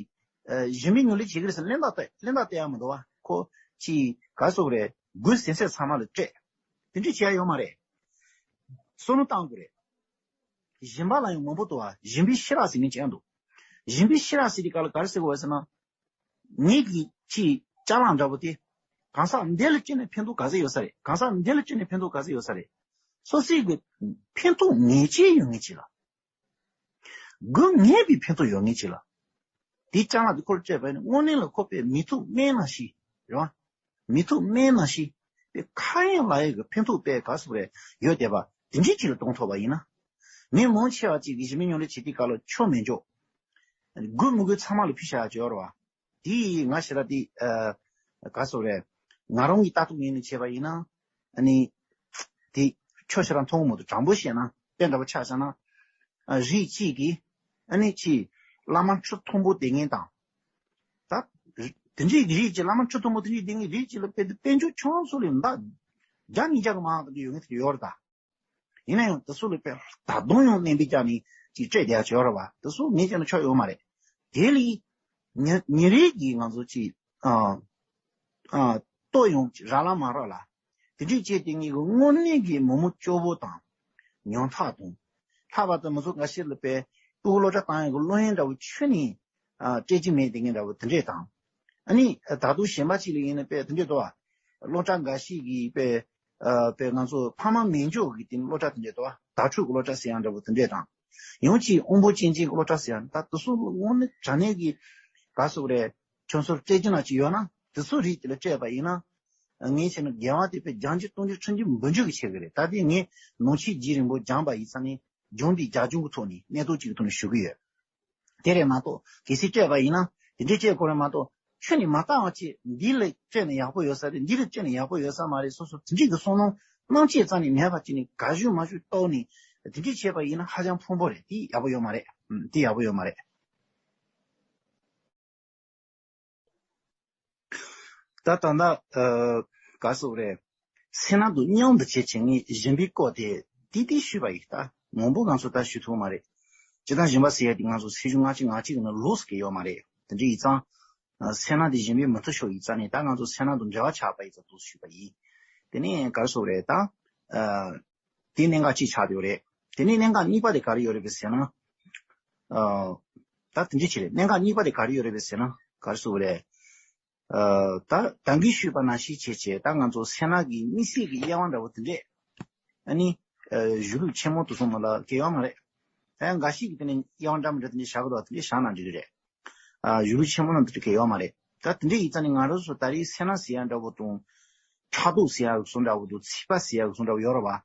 ཨ་སྦྱིན་པའི་ཉམས་ལེན་བྱེད་ཀྱི་རེད་ཟེར་ན་གླེན་རྟགས་བལྟས་གླེན་རྟགས་བལྟས་ཡ་མི་འདུག་བ། ཁོ་ཀྱི་ག་རེ་ཟེར་དགོས་རེད། དགོས་ཟིན་ཚད་ཚང་མ་ལ་སྤྲད། དེ་འདྲ་བྱེད་ཡ་ཡོད་མ་རེད། བསམ་བློ་བཏང་དགོས་རེད། སྦྱིན་པ་ལ་ཡང་མང་པོ་འདུག་བ། སྦྱིན་པའི་ཤེས་རབ་ཟེར་མཁན་ཅིག་ཡང་འདུག་སྦྱིན་པའི་ཤེས་རབ་ཟེར་དུས་སྐབས་ལ་ག་རེ་ཟེར་དགོས་རེད་ཟེར་ན། ངེད་ཀྱི་ཅིག་ཅ་ལག་འདྲ་པོ་དེ། གང་ཟག་འདི་ལ་བསྐྱོན་ནས་ཕན་ཐོགས་ག་ཚོད་ཡོད་ས་རེད། གང་ཟག་འདི་ལ་བསྐྱོན་ནས་ཕན་ཐོགས་ག་ཚོད་ཡོད་ས་རེད། སོ་སོའི་གི་ཕན་ཐོགས་ངེས་ཅན་ཡོད་མཁན་ཅིག་ལ། དགོས་ངེས་པའི་ཕན་ཐོགས་ཡོད་མཁན་ཅིག་ལ། དེའི་ཅ་ལག་དེ་ཁོ་ལ་སྤྲད་པ་ཡིན་ན་དངོས་གནས་ལ་ཁོ་དཔེ་མི་ཐུབ་སྨན་ནང་བཞིན་རེད་བ། མི་ཐུབ་སྨན་ནང་བཞིན་དཔེ་ཁ་ཡང་ལག་ཡང་གི་ཕན་ཐོགས་དཔེ་ག་ཟེར་རེད་ཡོད་བསྡད་པ་དེ་འདྲའི་ཅིག་ལ་གཏོང་ཐུབ་པ་ཡིན་ན། མི་མང་ཆེ་བ་ཅིག་གིས་གཞི་མི་ཉུང་རེ་བྱེད་དུས་སྐབས་ལ་ཆོ་མེད་འཇོག་དགོས་མི་དགོས་ཚང་མ་ལ་ཕུལ་བཞག་ཡག་ཅིག་ཡོད་རེད་བ། དེ་ང་ཞེ་དྲག་དེ་ཨ་ག་ཟེར་རེད། ང་རང་གི་ལྟ་རྟོག་ངོས་ནས་བྱས་པ་ཡིན་ན། ཨ་ནི། དེ་ཆོ་ཞེ་དྲག་མཐོང་གི་མི་འདུག་དྲང་པོ་བཤད་ན་དཔེ་འདྲ་པོ་ཆ་བཞག་ན། ཨ་རིགས་གཅིག་གིས་ཨ་ནི་ཅིག་བླ་མ་ཁྲི་མཐོན་པོ་སྡེ་ངན་དང་། ད་དེ་འདྲའི་རིགས་ཀྱི་བླ་མ་ཁྲི་མཐོན་པོ་དེ་འདྲའི་སྡེ་ངན་རིགས་གཅིག་ལ་དཔེ་དེ་དཔལ་འབྱོར་ཆུང་ཙག་ལས་མདའ་བརྒྱ་ཉིས་བརྒྱ་གི་མང་དེ་ཡོད་ངེས་དེ་ཡོད་རེད་ད། ཡིན་ན་ཡང་དེ་ཚོ་ལ་དཔེ་ད་དུང་ཡང་གནོན་པའི་རྒྱ་ནས་ཅིག་སྤྲད་བསྡད་ཡག་ཅིག་ཡོད་རེད་བ། དེ་ཚོ་མེད་ཀྱང་ཆོག་ཡོད་མ་རེད། དེ་ལས་ཉིན་ཉིན་རེ་གི་ང་ཚོ་ཅིག་ཨ་ཨ་ལྟོ་ཡོང་ཅིག་རག་ལ་མ་རག་ལ། དེ་འདྲས་བྱས་ཏེ་ངེད་ཀྱི་དངོས་གནས་ཀྱི་མི་མང་སྐྱོ་བོ་དང་ཉམ་ཐག་དང་། ལྷག་པར་དུ་མི་ཚོ་འགའ་ཤས་ལ་དཔེ་སྤུ་གུ་སློབ་གྲྭ་བཏང་ཡག་གི་སློབ་ཡོན་འདྲ་བོ་ཁྱོན་ནས་ཨ་སྤྲད་ཀྱི་མེད་དེ་ངས་འདྲ་བོ་དེ་འདྲས་དང་། ཨ་ནི་ད་དུང་གཞན་པ་ཅིག་ལ་ཡིན་ན་དཔེ་དེ་འདྲས་འདུག་བ། སློབ་གྲྭ་འགའ་ཤས་ཀྱིས་དཔེ་ཨ་དཔེ་ང་ཚོ་ཕ་མ་མེད་འཇོག་གི་དེ་ནི་སློབ་གྲྭ་དེ་འདྲས་འདུག་བ། དྭ་ཕྲུག་གི་སློབ་གྲྭ་ཟེར་ཡག་འདྲ་བོ་དེ་འདྲས་དང་། ཡང་ཅིག་དབང་པོ་ཅན་ཅན་གྱི་སློབ་གྲྭ་ཟེར་ཡག་ད་དེ་ཚོ་དངོས་གནས་དྲང་གནས་ཀྱི་ག་ཟེར་རེད། ཁྱོད་ཚོར་སྤྲད་ཀྱི་ན་ཅིག་ཡོད་ན་དེ་ཚོ་རིགས་དེ་ལ་སྤྲད་པ་ཡིན་ན། ངས་བྱས་ན་དགེ་བ་དེ་དཔེ་རྒྱང་འགྱུར་སྟོང་འགྱུར་ཁྲི་འགྱུར་འབུམ་འགྱུར་གྱི་ཆེ་གི་རེད། ད་དེ་ངས་ནང་ཆོས་རྒྱུན་རིང་པོ་སྦྱངས་པ་ཡིན་ཙང་ནས་སྦྱངས་དེ་རྒྱ་སྦྱོང་གི་ཐོག་ནས་གནས་སྟངས་གཅིག་གི་ཐོག་ནས་ཞུ་གི་ཡོད། དེ་རེད་མ་གཏོགས་གལ་སྲིད་སྤྲད་པ་ཡིན་ན་དེ་འདྲའི་སྤྲད་དགོས་རེད་མ་གཏོགས་ཁྱོན་ནས་མ་བལྟ་བ་བྱས་འདི་ལ་སྤྲད་ན་ཡག་པོ་ཡོད་ས་རེད། འདི་ལ་སྤྲད་ན་ཡག་པོ་ཡོད་ས་མ་རེད། སོ་སོ་དེ་འདྲའི་གི་བསམ་བློ་སྣང་བྱེད་རྩ་ནས་མེད་པ་བྱས་ནས་ག་ཞུ་མ་ཞུ་ལྟོགས་ནས་དེ་འདྲའི་བྱས་པ་ཡིན་ན་ཧ་ཅང་ཕངས་པོ་རེད། དེ་ཡག་པོ་ཡོད་མ་རེད། ཨུམ། དེ་ཡག་པོ་ཡོད་མ་རེད། ད་ད་ལྟ་ཨ་ག་ཟེར་རེད། སེམས་ནང་དུ་མཉམ་དུ་བྱེད་བྱེད་ངས་གཞན་པའི་སྐོར་དེ་ཏིག་ཏིག་ཞུས་པ་ཡིན། ད་མང་པོ་ང་ཚོ་ད་ཞུ་ཐུབ་མ་རེད། སྤྱིར་བཏང་གཞན་པ་ཟེར་ཡ་དེ་ང་ཚོ་ཚེས་བཅུ་ལྔ་གཅིག་ང་གཅིག་གི་ནང་ལོགས་སུ་གི་ཡོད་མ་རེད། དེ་འདྲ་ཡིན་ཙང་། ཨ་སེམས་ནང་དེ་གཞན་པའི་མི་ཐུབ་ཤོག་ཡིན་ཙང་ནས་ད་ང་ཚོ་སེམས་ནང་དུ་འབྲེལ་བ་ཆགས་པ་ཡིན་ཙང་འདུག་ཞུས་པ་ཡིན། དེ་ནས་ག་རེ་ཟེར་རེད་ད། ཨ་དེ་གནད་འགག་ཅིག་ཆགས་བསྡད་ཡོད་རེད། དེ་ནས་གནད་འགག་གཉིས་པ་དེ་ག་རེ་ཡོད་རེད་པས་ཟེར་ན། ཨ་ད་དེ་འདྲ་ཅིག་རེད། གནད་འགག་གཉིས་པ་དེ་ག་རེ་ཡོད་རེད་པས་ཟེར་ན་ག་རེ་ཟེར་རེད། ཨ་ད་ད་གིན་ཞུས་པ་ནང་བཞིན་བྱས་བྱས་ད་ང་ཚོ་སེམས་ནང་གི་དམིགས་བསལ་གྱི་དབྱེ་བ་འདྲ་བོ་དེ་འདྲས། ཨ་ནི། ཨ་གཞུང་ལུགས་ཆེན་མོ་དེ་ཚོ་ནང་ལ་གལ་ཡོད་མ་རེད། ད་ཡང་འགའ་ཞིག་གིས་དེ་ནས་དབྱེ་བ་འདྲ་མི་འདྲ་དེ་འདྲས་བཞག་གི་འདུག་དེ་འདྲས་བཞག་ན་འགྲིག་གི་རེད། ཨ་གཞུང་ལུགས་ཆེན་མོ་ནང་དེ་འདྲས་གལ་ཡོད་མ་རེད། ད་དེ་འདྲས་ཡིན་ཙང་ནི་ང་རང་ཚོ་ད་རེས་སེམས་ནང་ཟེར་ཡག་འདྲ་བོ་དང་། ཕྲག་དོག་ཟེར་ཡག་བཟོ་འདྲ་བོ་དང་ཚིག་པ་ཟེར་ཡག་བཟོ་འདྲ་བོ་ཡོད་རེད་བ།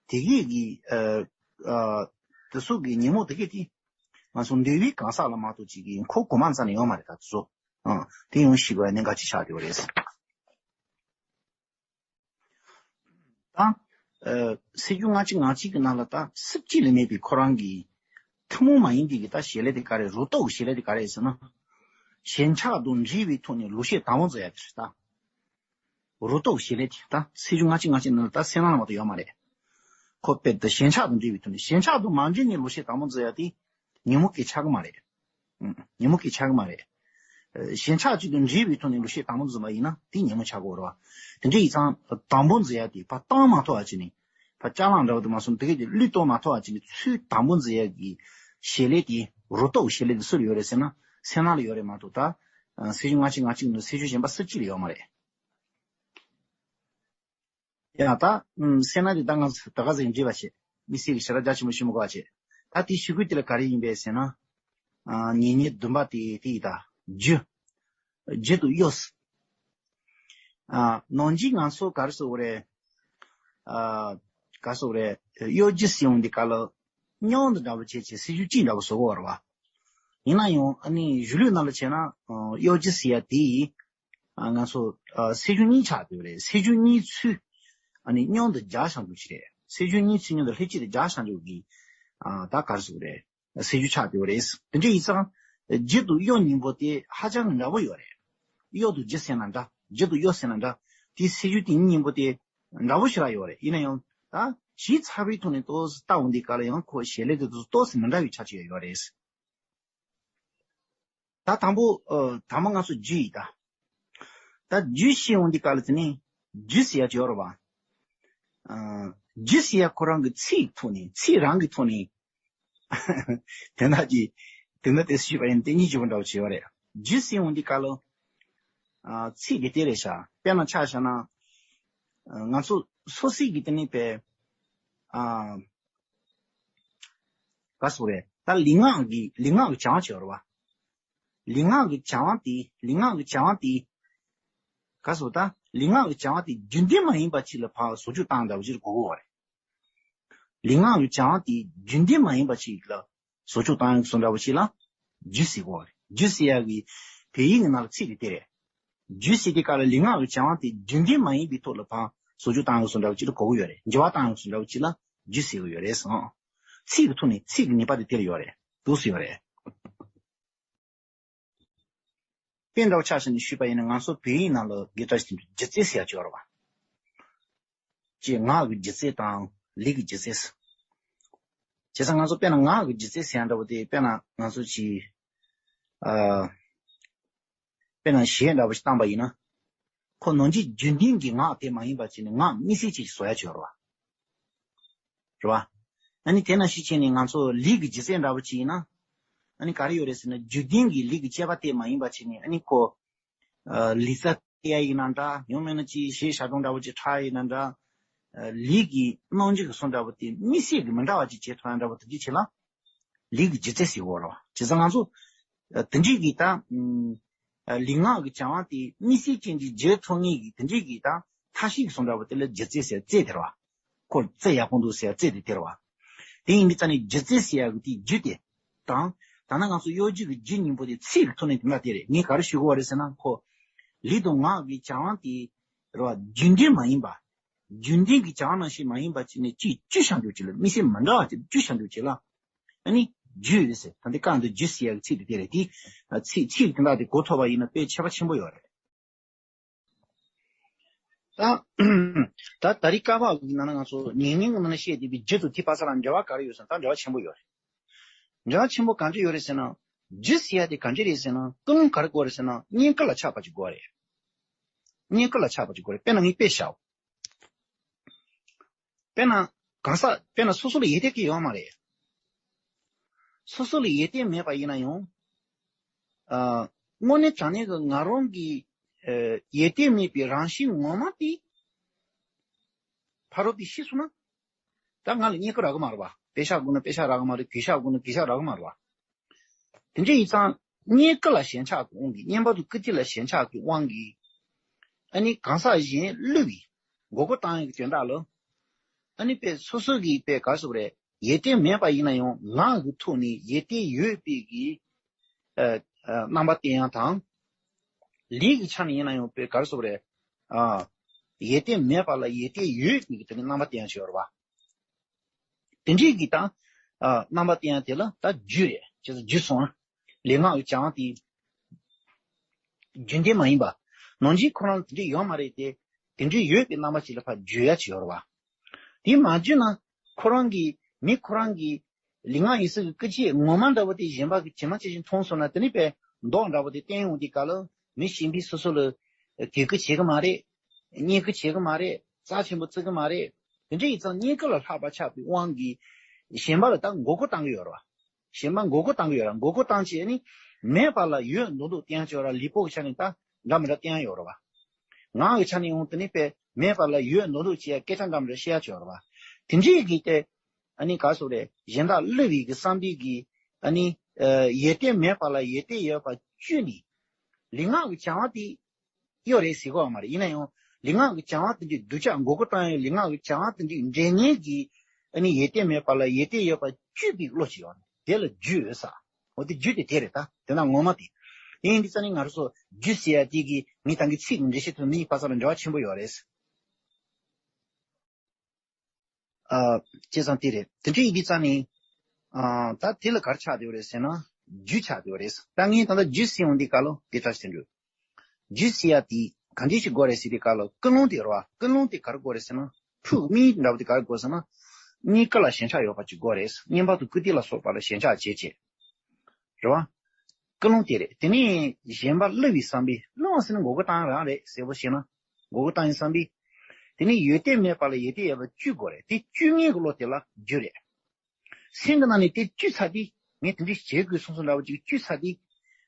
དེ་གས་ཀྱི་ཨ་ཨ་དེ་ཚོ་གི་ཉོན་མོངས་དེ་གས་དེ། ང་ཚོ་འདོད་པའི་གང་ཟག་ལ་མ་གཏོགས་ཅིག་གི་འཁོར་གོང་མ་རྩ་ནས་ཡོད་མ་རེད་ད་དེ་ཚོ། ཨ་དེ་ཡང་ཤེས་དགོས་གནད་འགག་ཅིག་ཆགས་བསྡད་ཡོད་རེད། ད་ཨ་ཚེས་བཅུ་ལྔ་གཅིག་ང་གཅིག་གི་ནང་ལ་ད་སྲིད་སྤྱི་ལས་མེད་པའི་ཁོ་རང་གི་ཐུན་མོང་མ་ཡིན་པའི་གི་ད་བྱེད་ལས་དེ་ག་རེ་རུ་ཏོག་གི་བྱེད་ལས་དེ་ག་རེ་ཟེར་ན། ཞེན་ཆགས་དང་འདྲེས་པའི་ཐོག་ནས་ལུས་ཤེད་དང་པོ་འཛིན་ཡ་དེ་རེད་ད། རུ་ཏོག་གི་བྱེད་ལས་དེ་ད་ཚེས་བཅུ་ལྔ་གཅིག་ང་གཅིག་ནང་ལ་ད་སེམས་ནང་ལ་མ་གཏོགས་ཡོད་མ་རེད། ཁོ་དཔེ་ད་ཞེན་ཆགས་དང་འདྲེས་པའི་ཐོག་ནས་ཞེན་ཆགས་དང་མ་འདྲེས་ནས་ལུས་ཤེད་དང་པོ་འཛིན་ཡ་དེ། ཉོན་མོངས་སྐད་ཆགས་གི་མ་རེད། ཨང་། ཉོན་མོངས་སྐད་ཆགས་གི་མ་རེད། ཨ་ཞེན་ཆགས་གཅིག་ཏུ་འདྲེས་པའི་ཐོག་ནས་ལུས་ཤེད་དང་པོ་འཛིན་པ་ཡིན་ན་དེ་ཉོན་མོངས་ཆགས་ཀྱི་ཡོད་རེད་བ། དེ་འདྲ་ཡིན་ཙང་དང་པོ་འཛིན་ཡ་དེ་ཕར་བཏང་མ་ཐུབ་པ་བྱས་ནས་ཕར་ཅ་ལག་འདྲ་བོ་དེ་མ་སོང་དེ་གས་དེ་བློས་གཏོང་མ་ཐུབ་པ་བྱས་ནས་ཚུར་དང་པོ་འཛིན་ཡ་གི་བྱེད་ལས་དེ་རུ་ཏོག་བྱེད་ལས་དེ་སུ་ལ་ཡོད་རེད་ཟེར་ན་སེམས་ནང་ལ་ཡོད་རེད་མ་གཏོགས་ད་ཚེས་བཅུ་ལྔ་གཅིག་ང་གཅིག་ནང་ཚེས་བཅུ་གཞན་པ་སུ་གཅིག་ལ་ཡོད་མ་རེད། ཡང་ད་ཨུམ་སེམས་ནང་དེ་ད་ང་ཚོ་ད་ག་ཟེ་འདྲི་བ་བྱེད། མི་སེར་གྱི་ཞེ་དྲག་རྒྱ་ཆེན་པོ་ཞུ་མི་དགོས་པ་བྱེད། ད་དེ་ཞུ་དགོས་དེ་ལ་ག་རེ་ཡིན་པས་ཟེར་ན། ཨ་ཉེ་ཉེ་བདུན་པ་དེ་དེ་ཡིན་ད། རྒྱུ། རྒྱུ་དང་གཡོ། ཨ་ནང་གི་ང་ཚོ་ག་རེ་ཟེར་དགོས་རེད། ཨ་ག་རེ་ཟེར་དགོས་རེད། གཡོ་སྒྱུ་ཟེར་ཡོང་དེ་ག་ལ། མཉམ་དུ་འདྲ་བོ་བྱས་བྱས་སྲིད་ཇུས་གཅིག་འདྲ་བོ་བཟོ་དགོས་རེད་བ། ཡིན་ན་ཡང་ཨ་ནི་གཞུང་ལུགས་ནང་ལ་བྱས་ན་ཨ་གཡོ་སྒྱུ་ཟེར་ཡ་དེ། ཨ་ང་ཚོ་ཨ་སྲིད་ཇུས་གཉིས་ཆགས་བསྡད་ཡོད་རེད། སྲིད་ཇུས་གཉིས་ཚུར་ཨ་ནི་མཉམ་དུ་སྦྱར་བཞག་འདུག་ཅི་རེད། སྲིད་ཇུས་གཉིས་ཚུར་མཉམ་དུ་ལྷན་ཅིག་ཏུ་སྦྱར་བཞག་འདུག་གི་ཨ་ད་ག་རེ་ཟེར་དགོས་རེད། སྲིད་ཇུས་ཆགས་བསྡད་ཡོད་རེད། དེ་འདྲ་ཡིན་ཙང་རྒྱུ་དང་གཡོ་གཉིས་པོ་དེ་ཧ་ཅང་འདྲ་པོ་ཡོད་རེད། གཡོ་དང་རྒྱུ་ཟེར་ན་འདྲ། རྒྱུ་དང་གཡོ་ཟེར་ན་འདྲ། དེ་སྲིད་ཇུས་དེ་གཉིས་པོ་དེ་འདྲ་པོ་ཞེ་དྲག་ཡོད་རེད། ཡིན་ན་ཡང་ད་ཞིབ་ཚགས་པའི་ཐོག་ནས་ཏོག་ཙམ་ལྟ་འོང་དུས་སྐབས་ལ་ཡང་ཁོ་བྱེད་ལས་དེ་ཚོ་ཏོག་ཙམ་མི་འདྲ་བའི་ཆ་ཅིག་ཡོད་རེད། ད་དང་པོ་ཨ་དང་པོ་ང་ཚོ་རྒྱུ་ཡིན་ད། ད་རྒྱུ་ཤེས་འོང་དུས་སྐབས་ལ་དེ་ནི་རྒྱུ་ཟེར་ཡ་ཅིག་ཡོད་རེད་བ། ཨ་རྒྱུ་ཟེར་ཡ་ཁོ་རང་གི་ཚིག་ཐོག་ནས་ཚིག་རང་གི་ཐོག་ནས་དེ་འདྲ་གྱི་དེ་འདྲ་དེ་ཞུས་པ་ཡིན་དེ་གཉིས་ཀྱི་བུ་འདྲ་བོ་བྱས་པ་རེད། རྒྱུ་ཟེར་འོང་དུས་སྐབས་ལ་ཨ་ཚིག་དེ་དེ་རེད་ཤག་དཔེར་ན་ཆ་བཞག་ན་ཨ་ང་ཚོ་སོ་སོའི་གི་དེ་ནི་པས་ཨ་ག་ཟེར་རེད། ད་ལུས་ངག་གི་ལུས་ངག་གི་བྱང་ཆེ་བ་རེད་བ། ལུས་ངག་གི་བྱ་བ་དེ་ལུས་ངག་གི་བྱ་བ་དེ། ག་སོ་ད་ལུས་ངག་གི་བྱ་བ་དེ་རྒྱུན་ལྡན་མ་ཡིན་པ་ཅིག་ལ་ཕར་བཟོ་བཅོས་བཏང་འདྲ་བ་ཅིག་གོ་གི་ཡོད་རེད། ལུས་ངག་གི་བྱ་བ་དེ་རྒྱུན་ལྡན་མ་ཡིན་པ་ཅིག་ལ་བཟོ་བཅོས་བཏང་ཡོང་གི་སོང་འདྲ་བ་ཅིག་ལ་རྒྱུ་ཟེར་གོ་རེད། རྒྱུ་ཟེར་ཡག་གི་བོད་ཡིག་གི་ནང་ལ་ཚིག་དེ་དེ་རེད། རྒྱུ་ཟེར་དེ་ག་ལ་ལུས་ངག་གི་བྱ་བ་དེ་རྒྱུན་ལྡན་མ་ཡིན་པའི་ཐོག་ལ་ཕར་བཟོ་བཅོས་བཏང་ཡོང་གི་སོང་འདྲ་བ་ཅིག་ལ་གོ་གི་ཡོད་རེད། འགྱུར་བ་བཏང་ཡོང་གི་སོང་འདྲ་བ་ཅིག་ལ་རྒྱུ་ཟེར་གི་ཡོད་རེད་སོང་། ཚིག་གི་ཐོག་ནས་ཚིག་གི་ངེས་པ་དེ་དེ་ལ་ཡོད་རེད། འདུག་སེ་ཡོད་རེད། དཔེ་འདྲ་བོ་ཆ་བཞག་ནས་ཞུས་པ་ཡིན་ན་ང་ཚོ་བོད་ཡིག་ནང་ལ་དགེ་བཀྲ་ཤིས་དེ་སྒྱུ་རྩལ་ཟེར་ཡག་ཅིག་ཡོད་རེད་བ། ཅེས་ངག་གི་སྒྱུ་རྩལ་དང་ལུས་ཀྱི་སྒྱུ་རྩལ། བྱས་ཙང་ང་ཚོ་དཔེར་ན་ངག་གི་སྒྱུ་རྩལ་ཟེར་ཡག་འདྲ་བོ་དེ་དཔེར་ན་ང་ཚོ་ཅིག་ཨ། དཔེར་ན་གཞས་འདྲ་བོ་ཞིག་བཏང་པ་ཡིན་ན། ཁོ་ནང་ཆོས་རྒྱུན་ལྡན་གྱི་ངག་དེ་མ་ཡིན་པ་བྱས་ནས་ངག་དམིགས་བསལ་ཅིག་བཟོ་ཡག་ཅིག་ཡོད་རེད་བ། རེད་བ། ཨ་ནི་དེ་ནང་བཞིན་བྱས་ནས་ང་ཚོ་ལུས་ཀྱི་སྒྱུ་རྩལ་འདྲ་བོ་ཅིག་ཡིན་ན། ཨ་ནི་ག་རེ་ཡོད་རེད་ཟེར་ན་རྒྱུན་ལྡན་གྱི་ལུས་ཀྱི་དཔྱད་པ་དེ་མ་ཡིན་པ་བྱས་ནས་ཨ་ནི་ཁོ། ལུས་རྩལ་ཡ་ཡིན་ན་འདྲ་ཡང་མིན་ན་ཅིག་གཞས་ཞབས་བྲོ་འདྲ་བོ་ཅིག་འཁྲབ་ཡིན་ན་འདྲ། ལུས་ཀྱི་རྣམ་འགྱུར་གྱི་སོ་འདྲ་བོ་དེ་དམིགས་བསལ་གྱི་མི་འདྲ་བ་ཅིག་བྱེད་ཐུབ་ཡག་འདྲ་བོ་དེ་འདྲ་བྱེད་ལ། ལུས་ཀྱི་སྒྱུ་རྩལ་ཟེར་གོ་རེད་བ། བྱས་ཙང་ང་ཚོ། དེ་འདྲའི་གི་ད། ལུས་ངག་གི་བྱ་བ་དེ་དམིགས་བསལ་ཅན་གྱི་བརྗོད་ཐུབ་ངེས་ཀྱི་དེ་འདྲའི་གི་ད་མཐའ་བཞི་གི་སོ་འདྲ་བོ་དེ་ལ་སྒྱུ་རྩལ་ཟེར་རྩལ་དེ་རེད་བ། ཁོ་རྩལ་ཡག་པོ་འདུག་ཟེར་རྩལ་དེ་དེ་རེད་བ། དེ་ཡིན་དུས་ཙང་ནས་སྒྱུ་རྩལ་ཟེར་ཡག་གི་དེའི་རྒྱུ་དེ། དང་། ད་ནང་ང་ཚོ་གཡོ་སྒྱུ་གི་རྒྱུ་གཉིས་པོ་དེ་ཚིག་གི་ཐོག་ནས་དེ་འདྲ་དེ་རེད། ངས་ག་རེ་ཞུ་དགོས་པ་རེད་ཟེར་ན་ཁོ། ལུས་དང་ངག་གི་བྱ་བ་དེ། རེད་བ། རྒྱུན་ལྡན་མ་ཡིན་པ། རྒྱུན་ལྡན་གྱི་བྱ་བ་ནང་བཞིན་མ་ཡིན་པ་ཅིག་ནས་ཅིག་བཅུ་ཤང་འགྱུར་ཅིག་ལ་དམིགས་བསལ་མི་འདྲ་བ་ཅིག་བཅུ་ཤང་འགྱུར་ཅིག་ལ། ཨ་ནི། རྒྱུ་ཡོད་ཟེར། ད་འདི་སྐབས་འདི་རྒྱུ་ཟེར་ཡག་གི་ཚིག་དེ་དེ་རེད་དེ། ཚིག་ཚིག་དེ་འདྲ་དེ་གོ་ཐུབ་པ་ཡིན་ན་དཔེ་ཁྱད་པར་ཆེན་པོ་ཡོད་རེད། ད། ད་ད་རེས་ཀ་བ་གི་ནང་ན་ང་ཚོ་ཉིན་ཉིན་གི་ནང་ན་བཤད་བསྡད་པའི་རྒྱུ་དང་དེ་བར་ས་ལ་འབྲེལ་བ་ག་རེ་ཡོད་ཟེར་ན་ད་འབྲེལ་བ་ཆེན་པོ་ཡོད་རེད། འབྲེལ་བ་ཆེན་པོ་གང་འདྲ་ཡོད་རེད་ཟེར་ན། རྒྱུ་ཟེར་ཡག་དེ་གང་འདྲ་རེད་ཟེར་ན་ཀུན་སློང་ག་རེ་དགོས་རེད་ཟེར་ན་བསྙེན་བཀུར་ལ་ཆགས་པ་ཅིག་དགོས་རེད། བསྙེན་བཀུར་ལ་ཆགས་པ་ཅིག་དགོས་རེད། དཔེར་ན་ངས་དཔེ་བཞག་དཔེར་ན། གང་ཟག་དཔེར་ན་སོ་སོ་ལ་ཡོན་ཏན་གྱི་ཡོད་མ་རེད། སོ་སོ་ལ་ཡོན་ཏན་མེད་པ་ཡིན་ན་ཡང་། ཨ། དངོས་གནས་དྲང་གནས་ཀྱི་ང་རང་གི། ཨ། ཡོན་ཏན་མེད་པའི་རང་བཞིན་ངོ་མ་དེ། ཕ་རོལ་པོས་ཤེས་སོང་ན། ད་ང་ལ་བསྙེན་བཀུར་རག་གི་མ་རེད་པ། དཔེ་བཞག་དགོས་ན་དཔེ་བཞག་རག་གི་མ་རེད། གུས་ཞབས་དགོས་ན་གུས་ཞབས་རག་གི་མ་རེད་པ། དེ་འདྲ་ཡིན་ཙང་བསྙེན་བཀུར་ལ་ཞེན་ཆགས་ཀྱི་དབང་གིས། བསྙེན་པ་དང་བཀུར་སྟི་ལ་ཞེན་ཆགས་ཀྱི་དབང་གིས། ཨ་ནི་གང་ཟག་གཞན་བསླུ་བའི་མགོ་སྐོར་བཏང་ཡག་གི་དོན་དག་ལ། ཨ་ནི་དཔེ་སོ་སོ་གི་དཔེ་ག་རེ་ཟེར་དགོས་རེད། ཡོན་ཏན་མེད་པ་ཡིན་ན་ཡང་ངག་གི་ཐོག་ནས་ཡོན་ཏན་ཡོད་པའི་གི། ཨ། ཨ། རྣམ་པ་བསྟན་ཡག་དང་། ལུས་ཀྱི་ཆ་ནས་ཡིན་ན་ཡང་དཔེ་ག་རེ་ཟེར་དགོས་རེད། ཨ། ཡོན་ཏན་མེད་པ་ལ་ཡོན་ཏན་ཡོད་པའི་གི་དེ་ནི་རྣམ་པ་བསྟན་ཡག་ཅིག་ཡོད་རེད་བ། དེ་འདྲའི་གི་ད། ཨ། རྣམ་པ་བསྟན་ཡག་དེ་ལ་ད་རྒྱུ་རེད། ཅེས་སོ་རྒྱུ་སོང་ཨ། ལུས་ངག་གི་བྱ་བ་དེ། རྒྱུན་ལྡན་མ་ཡིན་པ། ནང་བཞིན་ཁོ་རང་དེ་འདྲའི་ཡོད་མ་རེད་དེ། དེ་འདྲའི་ཡོད་པའི་རྣམ་པ་ཅིག་ལ་ཕར་བརྗོད་ཡག་ཅིག་ཡོད་རེད་བ། དེ་མ་བརྗོད་ན། ཁོ་རང་གི་མི་ཁོ་རང་གི་ལུས་ངག་ཡིད་གསུམ་གྱི་སྐུལ་ལྕེ་ངོ་མ་འདྲ་བོ་དེ་གཞན་པ་གིས་ཇི་མ་ཇི་བཞིན་མཐོང་སོང་ན་དེ་ནི་དཔེ་མདོག་འདྲ་བོ་དེ་བསྟན་ཡོང་དུས་སྐབས་ལ་མི་གཞན་པས་སོ་སོ་ལ་གུས་བཀུར་བྱེད་གི་མ་རེད། བསྙེན་བཀུར་བྱེད་གི་མ་རེད། རྩ་ཆེན་པོ་བརྩི་གི་མ་རེད། དེ་འདྲ་ཡིན་ཙང་བསྙེན་བཀུར་ལ་ལྷག་པར་ཆགས་པའི་དབང་གིས་གཞན་པ་ལ་ད་མགོ་སྐོར་བཏང་གི་ཡོད་རེད་བ། གཞན་པ་མགོ་སྐོར་བཏང་གི་ཡོད་རེད། མགོ་སྐོར་བཏང་བྱས་ནི་མེད་པ་ལ་ཡོད་མདོག་མདོག་བསྟན་ཡག་ཅིག་ཡོད་རེད། ལུས་པོ་གི་ཆ་ནས་ད་འདྲ་མི་འདྲ་བསྟན་ཡག་ཡོད་རེད་བ། ངག་གི་ཆ་ནས་ཡང་དེ་ནི་དཔེ་མེད་པ་ལ་ཡོད་མདོག་མདོག་བྱེད་ཡག་སྐད་ཆ་འདྲ་མི་འདྲ་བཤད་ཡག་ཅིག་ཡོད་རེད་བ། དེ་འདྲའི་གི་དེ། ཨ་ནི་ག་རེ་ཟེར་དགོས་རེད། གཞན་དག་བསླུ་བའི་གི་བསམ་པའི་གི། ཨ་ནི། ཨ། ཡོན་ཏན་མེད་པ་ལ་ཡོན་ཏན་ཡོད་པ་བཅོས་ནས། ལུས་ངག་གི་བྱ་བ་དེ་གཡོ་རེད་ཟེར་གི་ཡོད་མ་རེད། ཡིན་ན་ཡང་ལུས་ངག་གི་བྱ་བ་དེ་འདྲའི་སྡུག་ཅག་མགོ་སྐོར་བཏང་ཡག་ལུས་ངག་གི་བྱ་བ་དེ་འདྲའི་འདྲེན་མཁན་གྱི། ཨ་ནི་ཡོན་ཏན་མེད་པ་ལ་ཡོན་ཏན་ཡོད་པ་བཅོས་པའི་བློ་ཞིག་ཡོད་རེད། དེ་ལ་རྒྱུ་ཡོད་ས། འོ་དེ་རྒྱུ་དེ་དེ་རེད། ད་དེ་ན་ངོ་མ་དེ། དེ་ཡིན་དུས་ཙང་ནི་ང་རང་ཚོ་རྒྱུ་ཟེར་ཡག་དེ་གི་ངས་ད་གིན་ཚིག་འགྲེལ་བཤད་ཐུབ་མིན་པ་ས་ལ་འབྲེལ་བ་ཆེན་པོ་ཡོད་རེད། ཨ། བྱས་ཙང་དེ་རེད། དེ་འདྲ་ཡིན་དུས་ཙང་ནི། ཨ། ད་དེ་ལ་ག་རེ་ཆགས་བསྡད་ཡོད་རེད་ཟེར་ན། རྒྱུ་ཆགས་བསྡད་ཡོད་རེད། ད་ངས་ད་ལྟ་རྒྱུ་ཟེར་ཡོང་དུས་སྐབས་ལ་དེ་ལྟར་ཟེར་འགྲོ། རྒྱུ་ཟེར་ཡག་དེ་གང་འདྲ་ཞིག་དགོས་རེད་ཟེར་དུས་སྐབས་ལ་ཀུན་སློང་དེ་རེད་བ། ཀུན་སློང་དེ་ག་རེ་དགོས་རེད་ཟེར་ན། ཕུགས་དམིགས་འདྲ་བོ་དེ་ག་རེ་དགོས་ཟེར་ན། བསྙེན་བཀུར་ལ་ཞེན་ཆགས་ཡོད་པ་ཅིག་དགོས་རེད། བསྙེན་པ་དང་བཀུར་སྟི་ལ་སོགས་པ་ལ་ཞེན་ཆགས་བྱེད་བྱེད། རེད་བ། ཀུན་སློང་དེ་རེད། དེ་ནས་གཞན་པ་བསླུ་བའི་བསམ་པས། བསླུ་བ་ཟེར་ན་མགོ་སྐོར་བཏང་རང་རེད་ཟེར་བ་ཞིག་ན། མགོ་སྐོར་བཏང་ཡིན་བསམ་པས། དེ་ནས་ཡོན་ཏན་མེད་པ་ལ་ཡོན་ཏན་ཡོད་པ་བཅོས་དགོས་རེད། དེ་བཅོས་མཁན་གྱི་བློ་དེ་ལ་རྒྱུ་རེད། སེམས་ཀྱི་ནང་ནས་དེ་བཅོས་ཚར་དུས། ངས་དེ་འདྲ་བྱེད་དགོས་སོང་སོང་འདྲ་བོ་ཅིག་བཅོས་ཚར་དུས།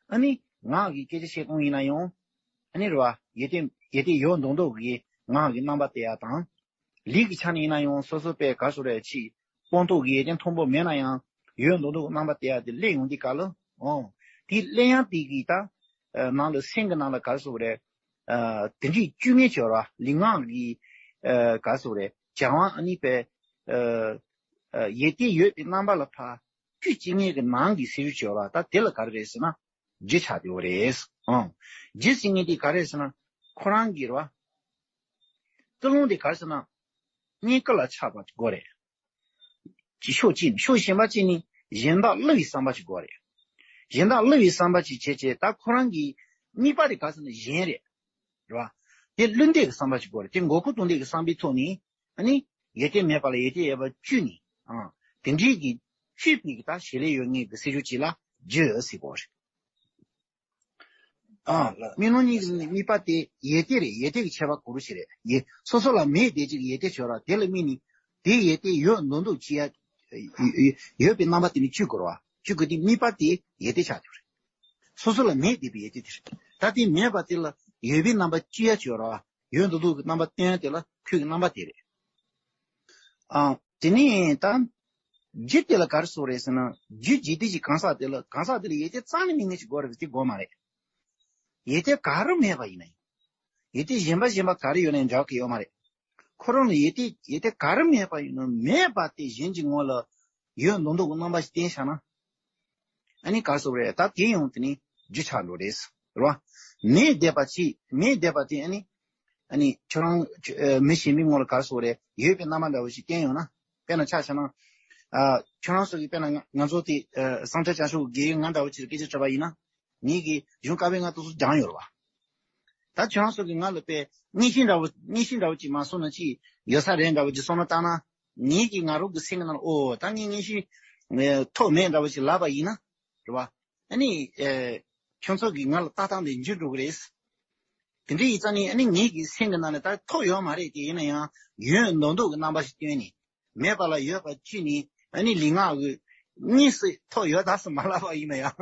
ཨ་ནི་ངག་གིས་སྐད་ཆ་བཤད་སྟངས་ཡིན་ན་ཡང་། ཨ་ནི་རེད་བ། ཡོན་ཏན་ཡོན་ཏན་ཡོད་མདོག་མདོག་གི་ངག་གི་རྣམ་པ་དེ་ཡ་དང་། ལུས་ཀྱི་ཆ་ནས་ཡིན་ན་ཡང་སོ་སོ་དཔེ་ག་རེ་ཟེར་དགོས་རེད། ཅིག་སྤངས་རྟོགས་ཀྱི་ཡོན་ཏན་མཐོན་པོ་མེད་ན་ཡང་། ཡོད་མདོག་མདོག་གི་རྣམ་པ་དེ་ཡ་དེ་སླེབས་ཡོང་དུས་སྐབས་ལ། ཨོ། དེའི་གླེང་ཡང་དེ་གི་ད་ནང་ལ་སེམས་ཀྱི་ནང་ལ་ག་རེ་ཟེར་དགོས་རེད། དེ་འདྲའི་བཅུད་ངན་བྱོས་ར་ལུས་ངག་གི་ག་རེ་ཟེར་དགོས་རེད། བྱ་བ་ཨ་ནི་པའི་ཡོན་ཏན་ཡོད་པའི་རྣམ་པ་ལ་ཕར་བཅུད་ཅིག་ངན་གྱི་ནང་གི་ཟེར་ཞུ་བྱོས་ར། ད་དེ་ལ་ག་རེ་རེད་ཟེར་ན་རྒྱུ་ཆགས་བསྡད་ཡོད་རེད། ཨང་། རྒྱུ་ཟེར་མཁན་དེ་ག་རེ་རེད་ཟེར་ན་ཁོ་རང་གི་ར་ཀུན་སློང་དེ་ག་རེ་ཟེར་ན་རྙེད་དཀའ་ལ་ཆགས་པ་དགོས་རེད། ཅིག་ཕྱོགས་གཅིག་ནས། ཕྱོགས་གཞན་པ་གཅིག་ནས་གཞན་དག་བསླུ་བའི་བསམ་པ་ཞིག་དགོས་རེད། གཞན་དག་བསླུ་བའི་བསམ་པ་ཞིག་བྱས་བྱས། ད་ཁོ་རང་གི་དམིགས་པ་དེ་ག་ཟེར་ན་གཞན་རེད། རེད་བ། དེ་བསླུ་འདོད་ཀྱི་བསམ་པ་ཞིག་དགོས་རེད། དེ་མགོ་སྐོར་གཏོང་འདོད་ཀྱི་བསམ་པའི་ཐོག་ནས་ཨ་ནི་ཡོན་ཏན་མེད་པ་ལ་ཡོན་ཏན་ཡོད་པ་བཅུད་ནས། ཨང་། དེ་འདྲའི་གི་བཅུད་པའི་གི་ད་བྱེད་ལས་ཡོད་མཁན་གྱི་སེམས་ཤུགས་ཅིག་ལ་རྒྱུ་ཟེར་དགོས་རེད། ཨ། ཨ་ལ། དམིགས་རྣམ་གཉིས་ཀྱི་དམིགས་པ་དེ་ཡོན་ཏན་རེད། ཡོན་ཏན་གྱི་ཁྱད་པར་གོ་རུ་བྱེད་རེད། ཡེ། སོ་སོ་ལ་མེད་བསྡད་ཅིག་ཡོན་ཏན་བྱོས་ར། དེ་ལ་དམིགས་ནས་དེ་ཡོན་ཏན་ཡོད་མདོག་མདོག་ཅིག་ཡ་ཡོད་པའི་རྣམ་པ་དེ་ནི་བཅུད་དགོས་ར། བཅུད་དགོས་དེ་དམིགས་པ་དེ་ཡོན་ཏན་ཆགས་ཀྱི་རེད། སོ་སོ་ལ་མེད་བསྡད་པའི་ཡོན་ཏན་དེ་རེད། ད་དེ་མེད་པ་དེ་ལ་ཡོད་པའི་རྣམ་པ་བཅུད་ཡ་བྱོས་ར། ཡོད་མདོག་མདོག་གི་རྣམ་པ་བསྟན་ཡ་དེ་ལ་ཁོའི་གི་རྣམ་པ་དེ་རེད། ཨ། དེ་ནས་ད། རྒྱུ་དེ་ལ་ག་རེ་ཟེར་དགོས་རེད་ཟེར་ན། རྒྱུ་རྒྱུ་དེ་ཅིག་གང་ཟག་དེ་ལ། གང་ཟག་དེ་ལ་ཡོན་ཏན་རྩ་ནས་མེད་མཁན་ཅིག་དགོས་རེད་ཟེར་དེ་དགོས་མ་རེད། ཡོན་ཏན་ག་རེ་མེད་པ་ཡིན་ན་ཡང་། ཡོན་ཏན་གཞན་པ་གཞན་པ་ག་རེ་ཡོད་ན་ཡང་འདྲ་གི་ཡོད་མ་རེད། ཁོ་རང་ལ་ཡོན་ཏན་ཡོན་ཏན་ག་རེ་མེད་པ་ཡིན་ན་མེད་པ་དེ་གཞན་གྱི་ངོ་ལ་ཡོད་མདོག་མདོག་གི་རྣམ་པ་ཞིག་བསྟན་བཞག་ན། ཨ་ནི་ག་རེ་ཟེར་དགོས་རེད། ད་དེ་ཡང་དེ་ནི་རྒྱུ་ཆགས་འགྲོ་རེད། རེད་བ། མེད་བསྡད་པ་ཅིག་མེད་བསྡད་པ་དེ་ཨ་ནི། ཨ་ནི་ཁྱོད་རང་ཁྱོད་ཨ། མི་གཞན་པའི་ངོ་ལ་ག་རེ་ཟེར་དགོས་རེད། ཡོད་པའི་རྣམ་པ་འདྲ་བོ་ཞིག་བསྟན་ཡོང་ན། དཔེར་ན་ཆ་བཞག་ན། ཨ། ཁྱོད་རང་ཚོ་གིས་དཔེར་ན་ང་ང་ཚོ་དེ་ཨ། སངས་རྒྱས་བྱང་ཆུབ་ཀྱི་རྒྱལ་ཡུམ་ང་འདྲ་བོ་ཅིག་ལ་སྐད་ཆ་དྲིས་པ་ཡིན་ན། ངེད་ཀྱིས་གཞུང་བཀའ་པོད་ལྔ་དེ་ཚོ་སྦྱངས་ཡོད་རེད་བ། ད་ཁྱོད་རང་ཚོ་གིས་ང་ལ་དཔེ་མངོན་ཤེས་འདྲ་བོ་མངོན་ཤེས་འདྲ་བོ་ཅིག་མ་གསུངས་ན་ཅིག་ཡོད་ས་རེད་འདྲ་བོ་ཅིག་གསུངས་ན་བཏང་ན། ངེད་ཀྱིས་ང་རང་གི་སེམས་ཀྱི་ནང་ལ་ཨོ་ད་ངས་མངོན་ཤེས་ཨ། ཐོབ་མེད་འདྲ་བོ་ཅིག་ལབ་པ་ཡིན་ན། རེད་བ། ཨ་ནི་ཨ། ཁྱོད་ཚོ་གིས་ང་ལ་ལྟ་སྟངས་དེ་འགྱུར་འགྲོ་གི་རེད། དེ་འདྲ་ཡིན་ཙང་ནི་ཨ་ནི་ངེད་ཀྱི་སེམས་ཀྱི་ནང་ནས་ད་ཐོབ་ཡོད་མ་རེད་དེ། ཡིན་ན་ཡང་ཡོད་མདོག་མདོག་གི་རྣམ་པ་ཞིག་སྟོན་ནས། མེད་པ་ལ་ཡོད་པ་བཅུད་ནས་ཨ་ནི་ལུས་ངག་གི་གཉིས་སུ་ཐོབ་ཡོད་ད་ཟེར་མ་ལབ་པ་ཡིན་ན་ཡང་།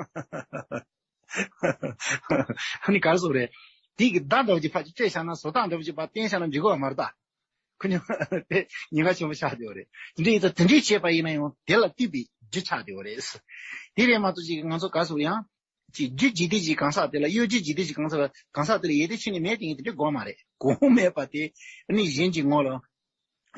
ཨ་ནི་ག་རེ་ཟེར་དགོས་རེད། དེ་གི་བརྡ་འདྲ་བོ་ཅིག་ཕར་ཅིག་སྤྲད་བཞག་ན། བཟོ་ལྟ་འདྲ་བོ་ཅིག་ཕར་བསྟན་བཞག་ན་འགྲིག་གི་ཡོད་མ་རེད་ད། ཁོ་ནི་དེ་ཉེན་ཁ་ཆེན་པོ་ཆགས་བསྡད་ཡོད་རེད། དེ་འདྲ་ཡིན་ཙང་དེ་འདྲའི་བྱས་པ་ཡིན་ན་ཡང་དེ་ལ་ལྟོས་པའི་རྒྱུ་ཆགས་བསྡད་ཡོད་རེད། དེ་རེད་མ་གཏོགས་ཅིག་ང་ཚོ་ག་རེ་ཟེར་དགོས་རེད། ཡང་ཅིག་རྒྱུ་འཇིག་རྟེན་གྱི་གང་ཟག་དེ་ལ། གཡོ་སྒྱུ་འཇིག་རྟེན་གྱི་གང་ཟག་གང་ཟག་དེ་ལ་ཡོན་ཏན་ཆེ་ནི་མེད་དེ་ངས་དེ་འདྲ་དགོས་མ་རེད། གོང་མེད་པ་དེ་ནི་གཞན་གྱི་ངོ་ལ་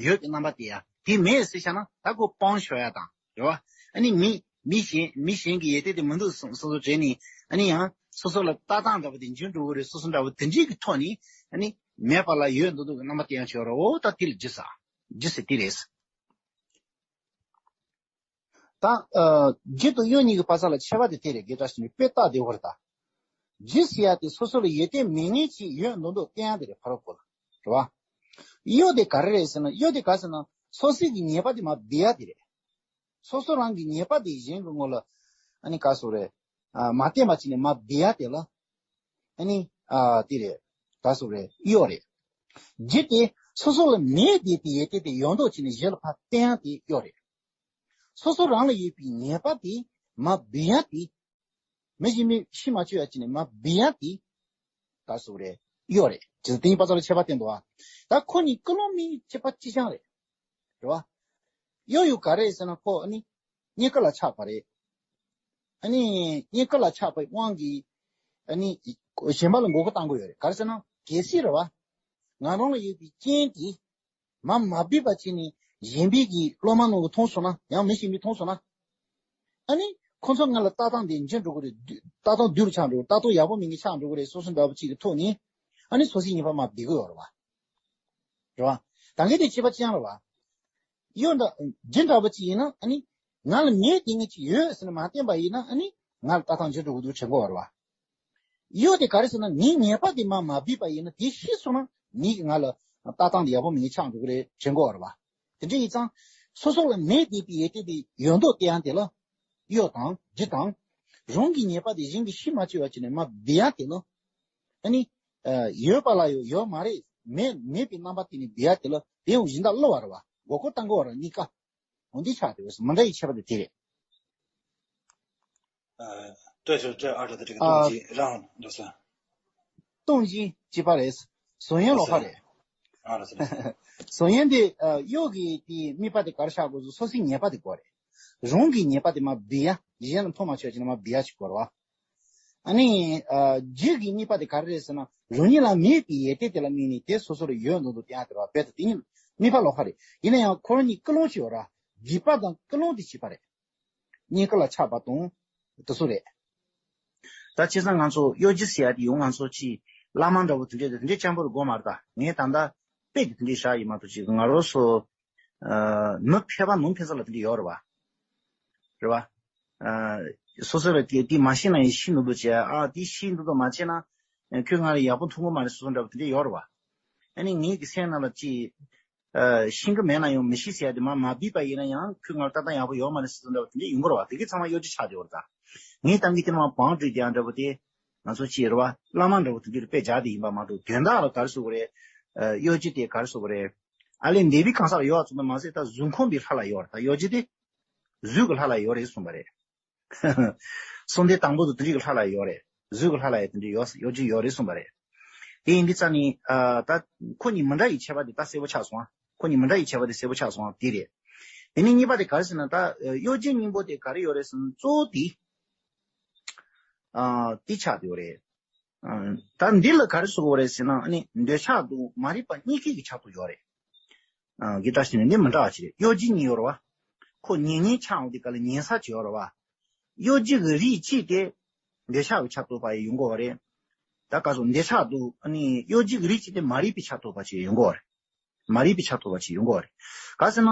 ཡོད་པའི་རྣམ་པ་དེ་ཡ་དེ་མེད་ཟེར་བྱས་ན་ད་ཁོ་སྤང་ཆོག་ཡ་དང་། རེད་བ། ཨ་ནི་མི་མི་གཞན་མི་གཞན་གྱི་ཡོན་ཏན་དེ་མི་འདུག་སོ་སོ་སོ་བྱས་ནས། ཨ་ནི་ཡང་སོ་སོ་ལ་ལྟ་སྟངས་འདྲ་བོ་དེ་འགྱུར་འགྲོ་གི་རེད། སོ་སོ་འདྲ་བོ་དེ་འདྲའི་གི་ཐོག་ནས་ཨ་ནི་མེད་པ་ལ་ཡོད་མདོག་མདོག་གི་རྣམ་པ་དེ་ཡང་བྱེད་རོགས། ད་དེ་ལ་རྒྱུ་ཟེར། རྒྱུ་ཟེར་དེ་རེད། ད། ཨ། རྒྱུ་དང་གཡོ་གཉིས་ཀྱི་བར་ས་ལ་ཁྱད་པར་དེ་དེ་རེད། དགེ་བཀྲ་ཤིས་ནི་དཔེ་རྟགས་དེ་བར་ད། རྒྱུ་ཟེར་ཡ་དེ་སོ་སོ་ལ་ཡོན་ཏན་མེད་མཁན་ཅིག་ཡོད་མདོག་མདོག་བསྟན་ཡ་དེ་རེད། ཕ་རོལ་པོ་ལ། རེད་བ། གཡོ་དེ་ག་རེ་རེད་ཟེར་ན། གཡོ་དེ་ག་ཟེར་ན་སོ་སོའི་གི་ཉེས་པ་དེ་མར་སྦས་ཡ་དེ་རེད། སོ་སོ་རང་གི་ཉེས་པ་དེ་གཞན་གྱི་ངོ་ལ་ཨ་ནི་ག་ཟེར་དགོས་རེད། ཨ། མ་བསྟན་པ་བྱས་ནས་མར་སྦས་ཡ་དེ་ལ་ཨ་ནི། ཨ། དེ་རེད། ག་ཟེར་དགོས་རེད། གཡོ་རེད། རྒྱུ་དེ་སོ་སོ་ལ་མེད་བསྡད་པའི་ཡོན་ཏན་དེ་ཡོད་མདོག་བྱས་ནས་གཞན་ལ་ཕར་བསྟན་ཡ་དེ་གཡོ་རེད། སོ་སོ་རང་ལ་ཡོད་པའི་ཉེས་པ་དེ་མར་སྦས་ཡ་དེ། མི་གཞན་མི་ཤི་མ་བཅུག་ཡ་བྱས་ནས་མར་སྦས་ཡ་དེ་ག་ཟེར་དགོས་རེད། གཡོ་རེད། ཇི་ལྟར་དེ་གཉིས་བར་ས་ལ་ཁྱད་པར་བསྟན་འདུག་ཨ། ད་ཁོ་གཉིས་ཀུན་སློང་མི་གཅིག་པ་གཅིག་རྐྱང་རེད། རེད་བ། གཡོ་ཡུལ་ག་རེ་རེད་ཟེར་ན། ཁོ་ཨ་ནི་རྙེད་དཀའ་ལ་ཆགས་པ་རེད། ཨ་ནི་རྙེད་དཀའ་ལ་ཆགས་པའི་དབང་གིས་ཨ་ནི་གཞན་པ་ལ་མགོ་སྐོར་གཏང་གི་ཡོད་རེད། ག་རེ་ཟེར་ན་གལ་སྲིད་རེད་བ། ང་རང་ལ་ཡོད་པའི་རྐྱེན་དེ་མར་མ་སྦས་པ་བྱས་ནས་གཞན་པའི་གི་སློབ་མ་རྣམས་ཀྱིས་མཐོང་སོང་ན། ཡང་མི་གཞན་པས་མཐོང་སོང་ན། ཨ་ནི་ཁོ་ཚོ་ང་ལ་ལྟ་སྟངས་དེ་འགྱུར་འགྲོ་གི་རེད། ལྟ་སྟངས་སྡུག་རུ་ཆགས་འགྲོ། ལྟ་སྟངས་ཡག་པོ་མེད་མཁན་ཆགས་འགྲོ་གི་རེད། སོ་སོ་འདྲ་པོ་གཅིག་གི་ཐོག་ནས་ཨ་ནི་སོ་སོའི་ཉེས་པ་མར་སྦས་གི་ཡོད་རེད་བ། རེད་བ། ད་གིན་དེ་གཅིག་པ་གཅིག་རྐྱང་རེད་བ། གཡོ་འདྲ་རྒྱུ་འདྲ་པོ་གཅིག་ཡིན་ན། ཨ་ནི་ང་ལ་མེད་དེ་ངས་ཅིག་ཡོད་ཟེར་ནས་མ་བསྟན་པ་ཡིན་ན། ཨ་ནི་ང་ལ་ལྟ་སྟངས་འགྱུར་འགྲོ་གི་འདུག་དྲན་གྱི་ཡོད་རེད་བ། གཡོ་དེ་ག་རེ་ཟེར་ན། ངའི་ཉེས་པ་དེ་མར་མ་སྦས་པ་ཡིན་ན། དེ་ཤེས་སོང་ན་ངས་ཀྱིས་ང་ལ་ལྟ་སྟངས་དེ་ཡག་པོ་མེད་མཁན་ཆགས་འགྲོ་གི་རེད་དྲན་གྱི་ཡོད་རེད་བ། དེ་འདྲ་ཡིན་ཙང་སོ་སོ་ལ་མེད་བསྡད་པའི་ཡོན་ཏན་དེ་ཡོད་མདོག་བསྟན་ཡ་དེ་ལ་གཡོ་དང་། རྒྱུ་དང་། རང་གི་ཉེས་པ་དེ་གཞན་གྱིས་ཤེས་མ་བཅུག་པ་བྱས་ནས་མར་སྦས་ཡ་དེ་ལ། ཨ་ནི་ཡོད་པ་ལ་ཡོད་ཡོད་མ་རེད། མེད་མེད་པའི་རྣམ་པ་དེ་ནི་སྦས་ཡ་དེ་ལ་དེ་ཡང་གཞན་དག་བསླུ་བ་རེད་བ། མགོ་སྐོར་གཏང་གི་ཡོད་རེད་བ། གཉིས་ཀ། འོ་འདི་ཆགས་བསྡད་ཡོད། མི་འདྲ་བའི་ཁྱད་པར་དེ་དེ་རེད། ཨ། སྟོང་གཞི་གཅིག་པ་རེད། བཟོ་ཡོན་ལོགས་ཀ་རེད། བཟོ་ཡོན་དེ་གཡོ་གི་དེ་དམིགས་པ་དེ་ག་རེ་ཆགས་དགོས་ཟེར། སོ་སོའི་ཉེས་པ་དེ་དགོས་རེད། རང་གི་ཉེས་པ་དེ་མར་སྦས་ཡ། གཞན་ལ་མཐོང་མ་ཆོག་ཅིག་ནས་མར་སྦས་ཡ་ཅིག་དགོས་རེད་བ། ཨ་ནི་ཨ་རྒྱུད་ཀྱི་གཉིས་པ་དེ་ག་རེ་རེད་ཟེར་ན། རང་ཉིད་ལ་མེད་པའི་ཡོན་ཏན་དེ་ལ་དམིགས་ནས་དེ་སོ་སོར་ཡོད་མདོག་མདོག་བསྟན་ཡ་དེ་རེད་བ། རྦད་དེ་དེ་གཉིས་གཉིས་པ་ལོགས་ཀ་རེད། ཡིན་ན་ཡང་ཁོ་རང་གཉིས་ཀུན་སློང་ཅིག་ཡོད་ར། རྒྱུད་པ་དང་ཀུན་སློང་དེ་གཅིག་པ་རེད། རྙེད་དཀའ་ལ་ཆགས་པ་དང་དེ་ཚོ་རེད། ད་བྱས་ཙང་ང་ཚོ་གཡོ་སྒྱུ་ཟེར་ཡ་དེ་ཡང་ང་ཚོ་ཅིག་བླ་མ་འདྲ་བོ་དེ་འདྲས་དེ་འདྲས་སྤྱང་པོ་རུ་དགོས་མ་རེད། ད་ངས་ད་ལྟ་དཔེ་དེ་དེ་འདྲས་བཞག་ཡིན་མ་གཏོགས། ཅིག་ང་རང་ཚོ་ཨ་མི་ཕལ་པ་ནང་ཕན་ཚུན་ལ་དེ་འདྲས་ཡོད་རེད་བ། རེད་བ། ཨ་སོ་སོ་ལ་དེ་དེ་མ་ཤེས་ན་ཡང་ཤེས་འདུག་འདུག་བྱས། ཨ་དེ་ཤེས་འདུག་འདུག་མ་བྱས་ན་ཁྱོད་ང་ལ་ཡག་པོ་མཐོང་གི་མ་རེད་བཟོ་འདྲ་བོ་དེ་འདྲས་ཡོད་རེད་བ། ཨ་ནི་ངའི་གི་སེམས་ནང་ལ་ཅིག་ཨ་ཤེས་ཀྱི་མེད་ན་ཡང་མི་ཤེས་ཟེར་ཡ་དེ་མ་མ་བསྡུས་པ་ཡིན་ན་ཡང་ཁྱོད་ང་ལ་ལྟ་སྟངས་ཡག་པོ་ཡོད་མ་རེད་ཟེར་འདྲ་བ་དེ་འདྲས་ཡོང་གི་རེད་བ། དེ་གི་ཚང་མ་གཡོ་སྒྱུ་ཆགས་བསྡད་ཡོད་རེད། ད་ངས་ད་གིན་དེ་ནང་བང་བསྒྲིགས་བསྡད་ཡ་འདྲ་བོ་དེ་ང་ཚོ་ཅིག་རེད་བ། བླ་མ་འདྲ་བོ་དེ་འདྲས་དཔེ་བཞག་བསྡད་ཡིན་པ་མ་གཏོགས། དོན་དག་ལ་ག་རེ་ཟེར་དགོས་རེད། ཨ་གཡོ་སྒྱུ་དེ་ག་རེ་ཟེར་དགོས་རེད། ཨ་ལས་འདས་པའི་གང་ཟག་ལ་ཡོད་པ་ཙམ་དུ་མ་ཟད། ད་གཟུགས་ཁམས་པའི་ལྷ་ལ་ཡོད་རེད། ད་གཡོ་སྒྱུ་དེ་གཟུགས་ཀྱི་ལྷ་ལ་ཡོད་རེད་གསུངས་པ་རེད། གསུང་སྡེ་དང་པོ་དུ་དེ་འདྲས་ཀྱི་ལྷ་ལ་ཡོད་རེད། གཟུགས་ཀྱི་ལྷ་ལ་ཡང་དེ་འདྲས་ཡོད་ཡོད་ཀྱི་ཡོད་རེད་གསུངས་པ་རེད། དེ་ཡིན་དུས་ཙང་ནི་ཨ་ད་ཁོ་གཉིས་མི་འདྲ་བའི་ཁྱད་པར་དེ་ད་གསལ་པོ་ཆགས་སོང་ཨ། ཁོ་གཉིས་མི་འདྲ་བའི་ཁྱད་པར་དེ་གསལ་པོ་ཆགས་སོང་ཨ། དེ་རེད། དེ་ནས་གཉིས་པ་དེ་ག་རེ་ཟེར་ན། ད་གཡོ་སྒྱུའི་སྙིང་པོ་དེ་ག་རེ་ཡོད་རེད་ཟེར་ན། གཙོ་བོ་དེ་ཨ་དེ་ཆགས་བསྡད་ཡོད་རེད། ཨ་ད་འདི་ལ་ག་རེ་ཟེར་དགོས་རེད་ཟེར་ན། ཨ་ནི་འདོད་ཆགས་དང་མ་རིག་པ་གཉིས་ཀའི་གི་ཆགས་ཐོག་ཡོད་རེད། ཨ་གི་ད་ཞིག་ནི་འདི་མི་འདྲ་བ་ཞིག་རེད། གཡོ་སྒྱུ་གཉིས་ཡོད་རེད་བ། ཁོ་ཉེ་ཉེ་ཆགས་འོང་དེ་ག་ལ་ཉེ་ས་ཅིག་ཡོད་རེད་བ། གཡོ་སྒྱུ་གི་རིགས་གཅིག་དེ་འདོད་ཆགས་ཀྱི་ཆགས་ཐོག་པ་ཡི་ཡོང་གི་ཡོད་རེད། ད་ག་སོ་འདོད་ཆགས་དང་ཨ་ནི་གཡོ་སྒྱུ་གི་རིགས་གཅིག་དེ་མ་རིག་པའི་ཆགས་ཐོག་པ་ཅིག་ཡོང་གི་ཡོད་རེད། མ་རིག་པའི་ཆགས་ཐོག་པ་ཅིག་ཡོང་གི་ཡོད་རེད། ག་ཟེར་ན།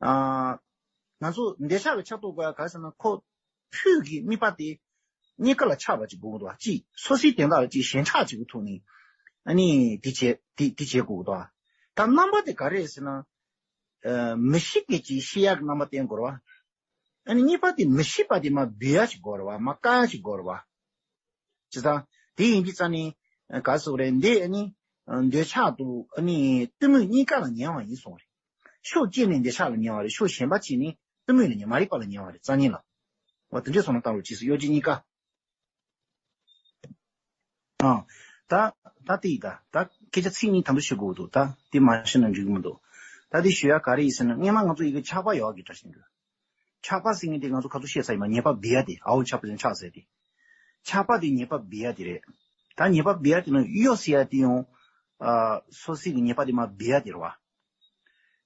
ཨ་ང་ཚོ་འདོད་ཆགས་ཀྱི་ཆགས་ཐོག་པ་ག་ཟེར་ན། ཁོ་ཕུད་ཀྱི་དམིགས་པ་དེ་རྙེད་དཀའ་ལ་ཆགས་པ་ཅིག་དགོས་ཀྱི་འདུག་བ། ཅིག་སོ་སོའི་དོན་དག་ལ་ཅིག་ཞེན་ཆགས་ཅིག་གི་ཐོག་ནས་ཨ་ནི་དེ་བྱེད་དེ་དེ་བྱེད་དགོས་ཀྱི་འདུག་བ། ད་རྣམ་པ་དེ་ག་རེ་རེད་ཟེར་ན། ཨ་མི་ཤེས་མཁན་ཅིག་ཤེས་ཡག་གི་རྣམ་པ་བསྟན་དགོས་རེད་བ། ཨ་ནི་གཉིས་པ་དེ་མི་ཤེས་པ་དེ་མར་འབུད་ཡག་ཅིག་དགོས་རེད་བ། མར་བཀག་ཡག་ཅིག་དགོས་རེད་བ། བྱས་ཙང་དེ་ཡིན་དུས་ཙང་ནི་ག་རེ་ཟེར་དགོས་རེད། འདི་ཨ་ནི་འདོད་ཆགས་དང་ཨ་ནི་གཏི་མུག་གཉིས་ཀ་ལ་ཉེ་བ་ཡིན་གསུངས་པ་རེད། ཕྱོགས་གཅིག་ནས་འདོད་ཆགས་ལ་ཉེ་བ་རེད། ཕྱོགས་གཞན་པ་གཅིག་ནས་གཏི་མུག་ལ་ཉེ། མ་རིག་པ་ལ་ཉེ་བ་རེད། རྩ་ཉིད་ལ། འོ་དེ་འདྲས་སོང་ན་བཏང་རོགས་གྱིས་སུ། གཡོ་སྒྱུ་གཉིས་ཀ། ཨ། ད་ད་དེ་ཡིན་ད། ད་སྐད་ཆ་ཚིག་གཉིས་དམ་དུ་ཞུ་དགོས་འདུག་ད་དེ་མ་ཞུས་ན་འགྲིག་གི་མི་འདུག་ད་དེ་ཞུ་ཡ་ག་རེ་ཡིན་ཟེར་ན། སྔོན་མ་ང་ཚོ་ཡི་གེ་ཆགས་པ་ཡོད་གི་འདྲ་ཞིག་འདུག་ཆགས་པ་ཟེར་མཁན་དེ་ང་ཚོ་ག་ཚོད་བཤད་ཚར་ཡིན་པ། ཉེས་པ་འབུད་ཡ་དེ། ཨའོ་ཆགས་པ་ཟེར་ཆགས་ཟེར་དེ། ཆགས་པ་དེ་ཉེས་པ་འབུད་ཡ་དེ་རེད། ད་ཉེས་པ་འབུད་ཡ་དེ་ནི་གཡོ་ཟེར་ཡ་དེ་ཡང་ཨ་སོ་སོའི་གི་ཉེས་པ་དེ་མར་འབུད་ཡ་དེ་རེད་བ།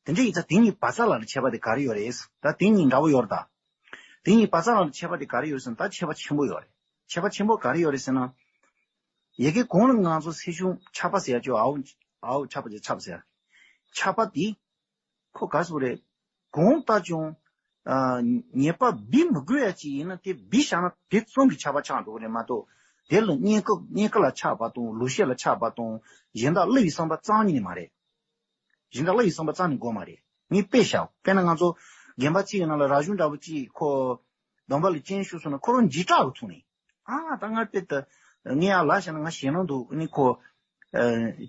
དེ་འདྲ་ཡིན་ཙང་དེ་གཉིས་བར་མཚམས་ལ་ཁྱད་པར་དེ་ག་རེ་ཡོད་རེད། ད་དེ་གཉིས་འདྲ་བོ་ཡོད་རེད་ད། དེ་གཉིས་བར་མཚམས་ལ་ཁྱད་པར་དེ་ག་རེ་ཡོད་རེད་ཟེར་ན། ད་ཁྱད་པར་ཆེན་པོ་ཡོད་རེད། ཁྱད་པར་ཆེན་པོ་ག་རེ་ཡོད་རེད་ཟེར་ན། ཡ་གི་གོང་ལ་ང་ཚོ་སེམས་བྱུང་ཆགས་པ་ཟེར་ཡ་ཅིག་ཨའོ་ཨའོ་ཆགས་པ་ཟེར། ཆགས་པ་དེ་ཁོ་ག་ཟེར་རེད། གང་ལྟར་ཀྱང་ཨ་ཉེས་པ་འབུད་མི་དགོས་ཡ་ཅིག་ཡིན་ན་དེ་འབུད་བཞག་ན་དེ་ཙམ་གྱིས་ཆགས་པ་ཆགས་འགྲོ་གི་རེད་མ་གཏོགས། དེ་ལ་རྙེད་དཀའ་རྙེད་དཀའ་ལ་ཆགས་པ་དང་། ལུས་ཤེས་ལ་ཆགས་པ་དང་། གཞན་དག་བསླུ་བའི་བསམ་པ་རྩ་ཉིད་ནས་མ་རེད། གཞན་དག་བསླུ་བའི་བསམ་པ་རྩ་ནས་དགོས་མ་རེད། ངས་དཔེ་བཞག་དཔེར་ན་ང་ཚོ་རྒན་པ་གཅིག་གི་ནང་ལ་ར་གཞུང་འདྲ་པོ་གཅིག་ཁོ་སྡོམ་པ་ལ་སྤྱན་ཞུགས་སོང་ན། ཁོ་རང་འཇིགས་སྐྲག་གི་ཐོག་ནས། ཨ་ད་ང་དཔེ་ད་ངས་ཡར་ལ་བཞག་ན་ང་ཞེད་སྣང་འདུག་ཨ་ནི་ཁོ་ཨ་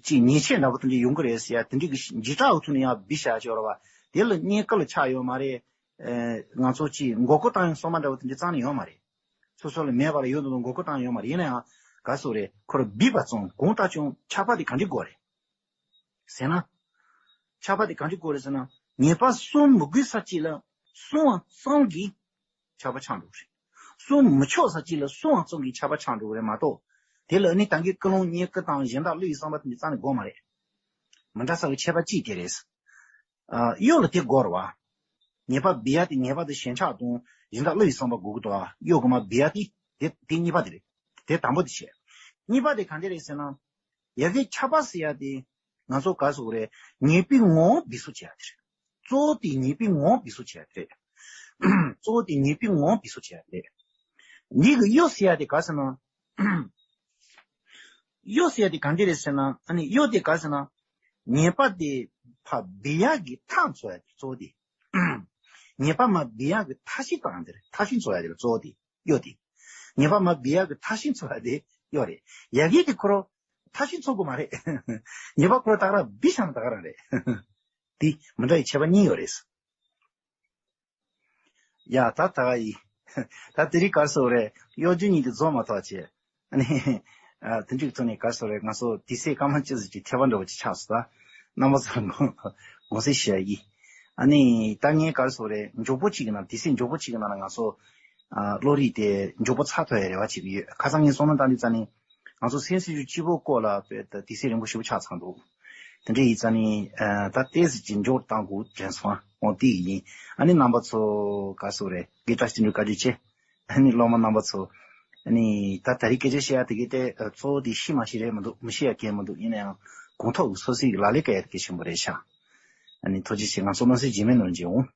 ཅིག་ཉེས་ཆད་འདྲ་པོ་དེ་འདྲ་ཡོང་གི་རེད་ཟེར་ཡ་དེ་འདྲའི་གི་འཇིགས་སྐྲག་གི་ཐོག་ནས་ཡར་འབུད་བཞག་ཡ་ཅིག་ཡོད་རེད་བ། དེ་ལ་རྙེད་དཀའ་ལ་ཆགས་ཡོད་མ་རེད། ཨ་ང་ཚོ་ཅིག་མགོ་སྐོར་བཏང་ཡ་སོ་མ་འདྲ་པོ་དེ་འདྲ་རྩ་ནས་ཡོད་མ་རེད། སོ་སོ་ལ་མེད་པ་ལ་ཡོད་འདུག་མགོ་སྐོར་བཏང་ཡ་ཡོད་མ་རེད། ཡིན་ན་ཡང་ག་ཟེར་རེད། ཁོ་རང་འབུད་པ་ཙམ། གང་ལྟར་ཀྱང་ཆགས་པ་དེ་ག་འདྲ་དགོས་རེད། ཟེར་ན། ཆགས་པ་དེ་གང་ཅི་དགོས་རེད་ཟེར་ན། ཉེས་པ་སྲུང་མི་དགོས་ས་ཅིག་ལ་སྲུང་བ་ཙམ་གྱིས་ཆགས་པ་ཆགས་འགྲོ་གི་རེད། སྲུང་མི་ཆོག་ས་ཅིག་ལ་སྲུང་བ་ཙམ་གྱིས་ཆགས་པ་ཆགས་འགྲོ་གི་རེད་མ་གཏོགས། དེ་ལ་ནི་ད་གིན་ཀུན་སློང་རྙེད་དཀའ་དང་གཞན་དག་བསླུ་བའི་བསམ་པ་དེ་འདྲ་རྩ་ནས་དགོས་མ་རེད། མི་འདྲ་ས་གི་ཁྱད་པར་གཅིག་དེ་རེད། ཨ་གཡོ་ལ་དེ་དགོས་རེད་བ། ཉེས་པ་འབུད་ཡ་དེ་ཉེས་པ་དེ་ཞེན་ཆགས་དང་གཞན་དག་བསླུ་བའི་བསམ་པ་དགོས་ཀྱི་འདུག་ཨ། གཡོ་གི་མར་འབུད་ཡ་དེ་དེ་དེ་གཉིས་པ་དེ་རེད། དེ་དང་པོ་དེ་བྱས། གཉིས་པ་དེ་ག་འདྲ་རེད་ཟེར་ན། ཡ་གི་ཆགས་པ་ཟེར་ཡ་དེ་ང་ཚོ་ག་ཟེར་དགོས་རེད། ཉེས་པའི་ངོ་བོ་འབུད་ཚུལ་བྱེད་ཡ་དེ་རེད། གཙོ་བོ་དེ་ཉེས་པའི་ངོ་བོ་འབུད་ཚུལ་བྱེད་ཡ་དེ་རེད། གཙོ་བོ་དེ་ཉེས་པའི་ངོ་བོ་འབུད་ཚུལ་བྱེད་ཡ་དེ་རེད། འདི་གི་གཡོ་ཟེར་ཡ་དེ་ག་ཟེར་ན། གཡོ་ཟེར་ཡ་དེ་ག་འདྲ་རེད་ཟེར་ན། ཨ་ནི་གཡོ་དེ་ག་ཟེར་ན། ཉེས་པ་དེ་ཕར་འབུད་ཡ་གི་ཐག་བཙུགས་ཡ་དེ་གཙོ་བོ་དེ། ཉེས་པ་མར་འབུད་ཡ་གི་ཐག་གཅོད་བཏང་དེ་རེད། ཐག་གཅོད་བཙུགས་ཡ་དེ་རེད་གཙོ་བོ་དེ། གཡོ་དེ། ཉེས་པ་མར་འབུད་ཡ་གི་ཐག་གཅོད་བཙུགས་ཡ་དེ་གཡོ་རེད། ཡ་གི་དེ་ཁོ་རང་ཐག་གཅོད་བཙུགས་དགོས་མ་རེད། ཉེས་པ་ཁོ་རང་ད་ག་རང་འབུད་བཞག་ན་ད་ག་རང་རེད། དེ་མི་འདྲ་བའི་ཁྱད་པར་གཉིས་ཡོད་རེད། ཡ་ད་ད་ག་ཡིན། ད་དེ་རིང་ག་རེ་ཟེར་དགོས་རེད། གཡོ་སྒྱུ་གཉིས་དེ་རྫོགས་མ་ཐག་བྱས། ཨ་ནི། ཨ་དེ་འདྲའི་ཐོག་ནས་ག་རེ་ཟེར་དགོས་རེད། ང་ཚོ་དུས་ཚོད་སྐར་མ་གཅིག་ཙམ་གྱི་འཐད་པ་འདྲ་བོ་ཅིག་ཆགས་སོང་། ད་རྣམ་པ་ཚོར་དགོངས་དགོངས་སེལ་ཞུ་ཡ་ཡིན། ཨ་ནི་ད་ངས་ག་རེ་ཟེར་དགོས་རེད། མགྱོགས་པོ་གཅིག་གི་ནང་། དུས་ཚོད་མགྱོགས་པོ་གཅིག་གི་ནང་ལ་ང་ཚོ་ ཨ་བློ་རིག་དེ་མགྱོགས་པོ་ཚར་ཐུབ་ཡ་རེ་བ་བྱེད་ཀྱི་ཡོད། ཁ་སང་ངས་བསམ་བློ་བཏང་དུས་ཙ་ནི་ང་ཚོ་སེམས་སྲིད་བྱུས་སྤྱི་པོ་སྐོར་ལ་དཔེ་ད་དུས་ཚོད་རིང་པོ་ཞེ་པོ་ཆགས་ཚར་འདུག་དེ་འདྲ་ཡིན་ཙ་ནི་ཨ་ད་ཏོག་ཙམ་ཅིག་མགྱོགས་བཏང་དགོས་དྲན་སོང་། ཨ་འོ་དེ་ཡིན། ཨ་ནི་རྣམ་པ་ཚོ་ག་སུ་རེད། དགེ་བཀྲ་ཤིས་འདུག་བཀའ་དྲིན་ཆེ། ཨ་ནི་སློབ་མ་རྣམ་པ་ཚོ། ཨ་ནི་ད་ད་རེས་སྐད་ཆ་བཤད་ཡ་དེ་གའི་ཏེ་གཙོ་བོ་དེ་ཤི་མ་ཤི་རེད་མི་འདུག་མི་ཤི་ཡ་གལ་མི་འདུག་ཡིན་ན་ཡང་གོང་ཐོག་གི་སོ་སོའི་ལག་ལེན་བཀལ་ཡ་དེ་གལ་ཆེན་པོ་རེད་ཤག་ཨ་ནི་ཐུགས་རྗེ་ཆེ། ང་ཚོ་བློ་སེང་འཇིགས་མེད་ནོར་འཇིགས་འོང་།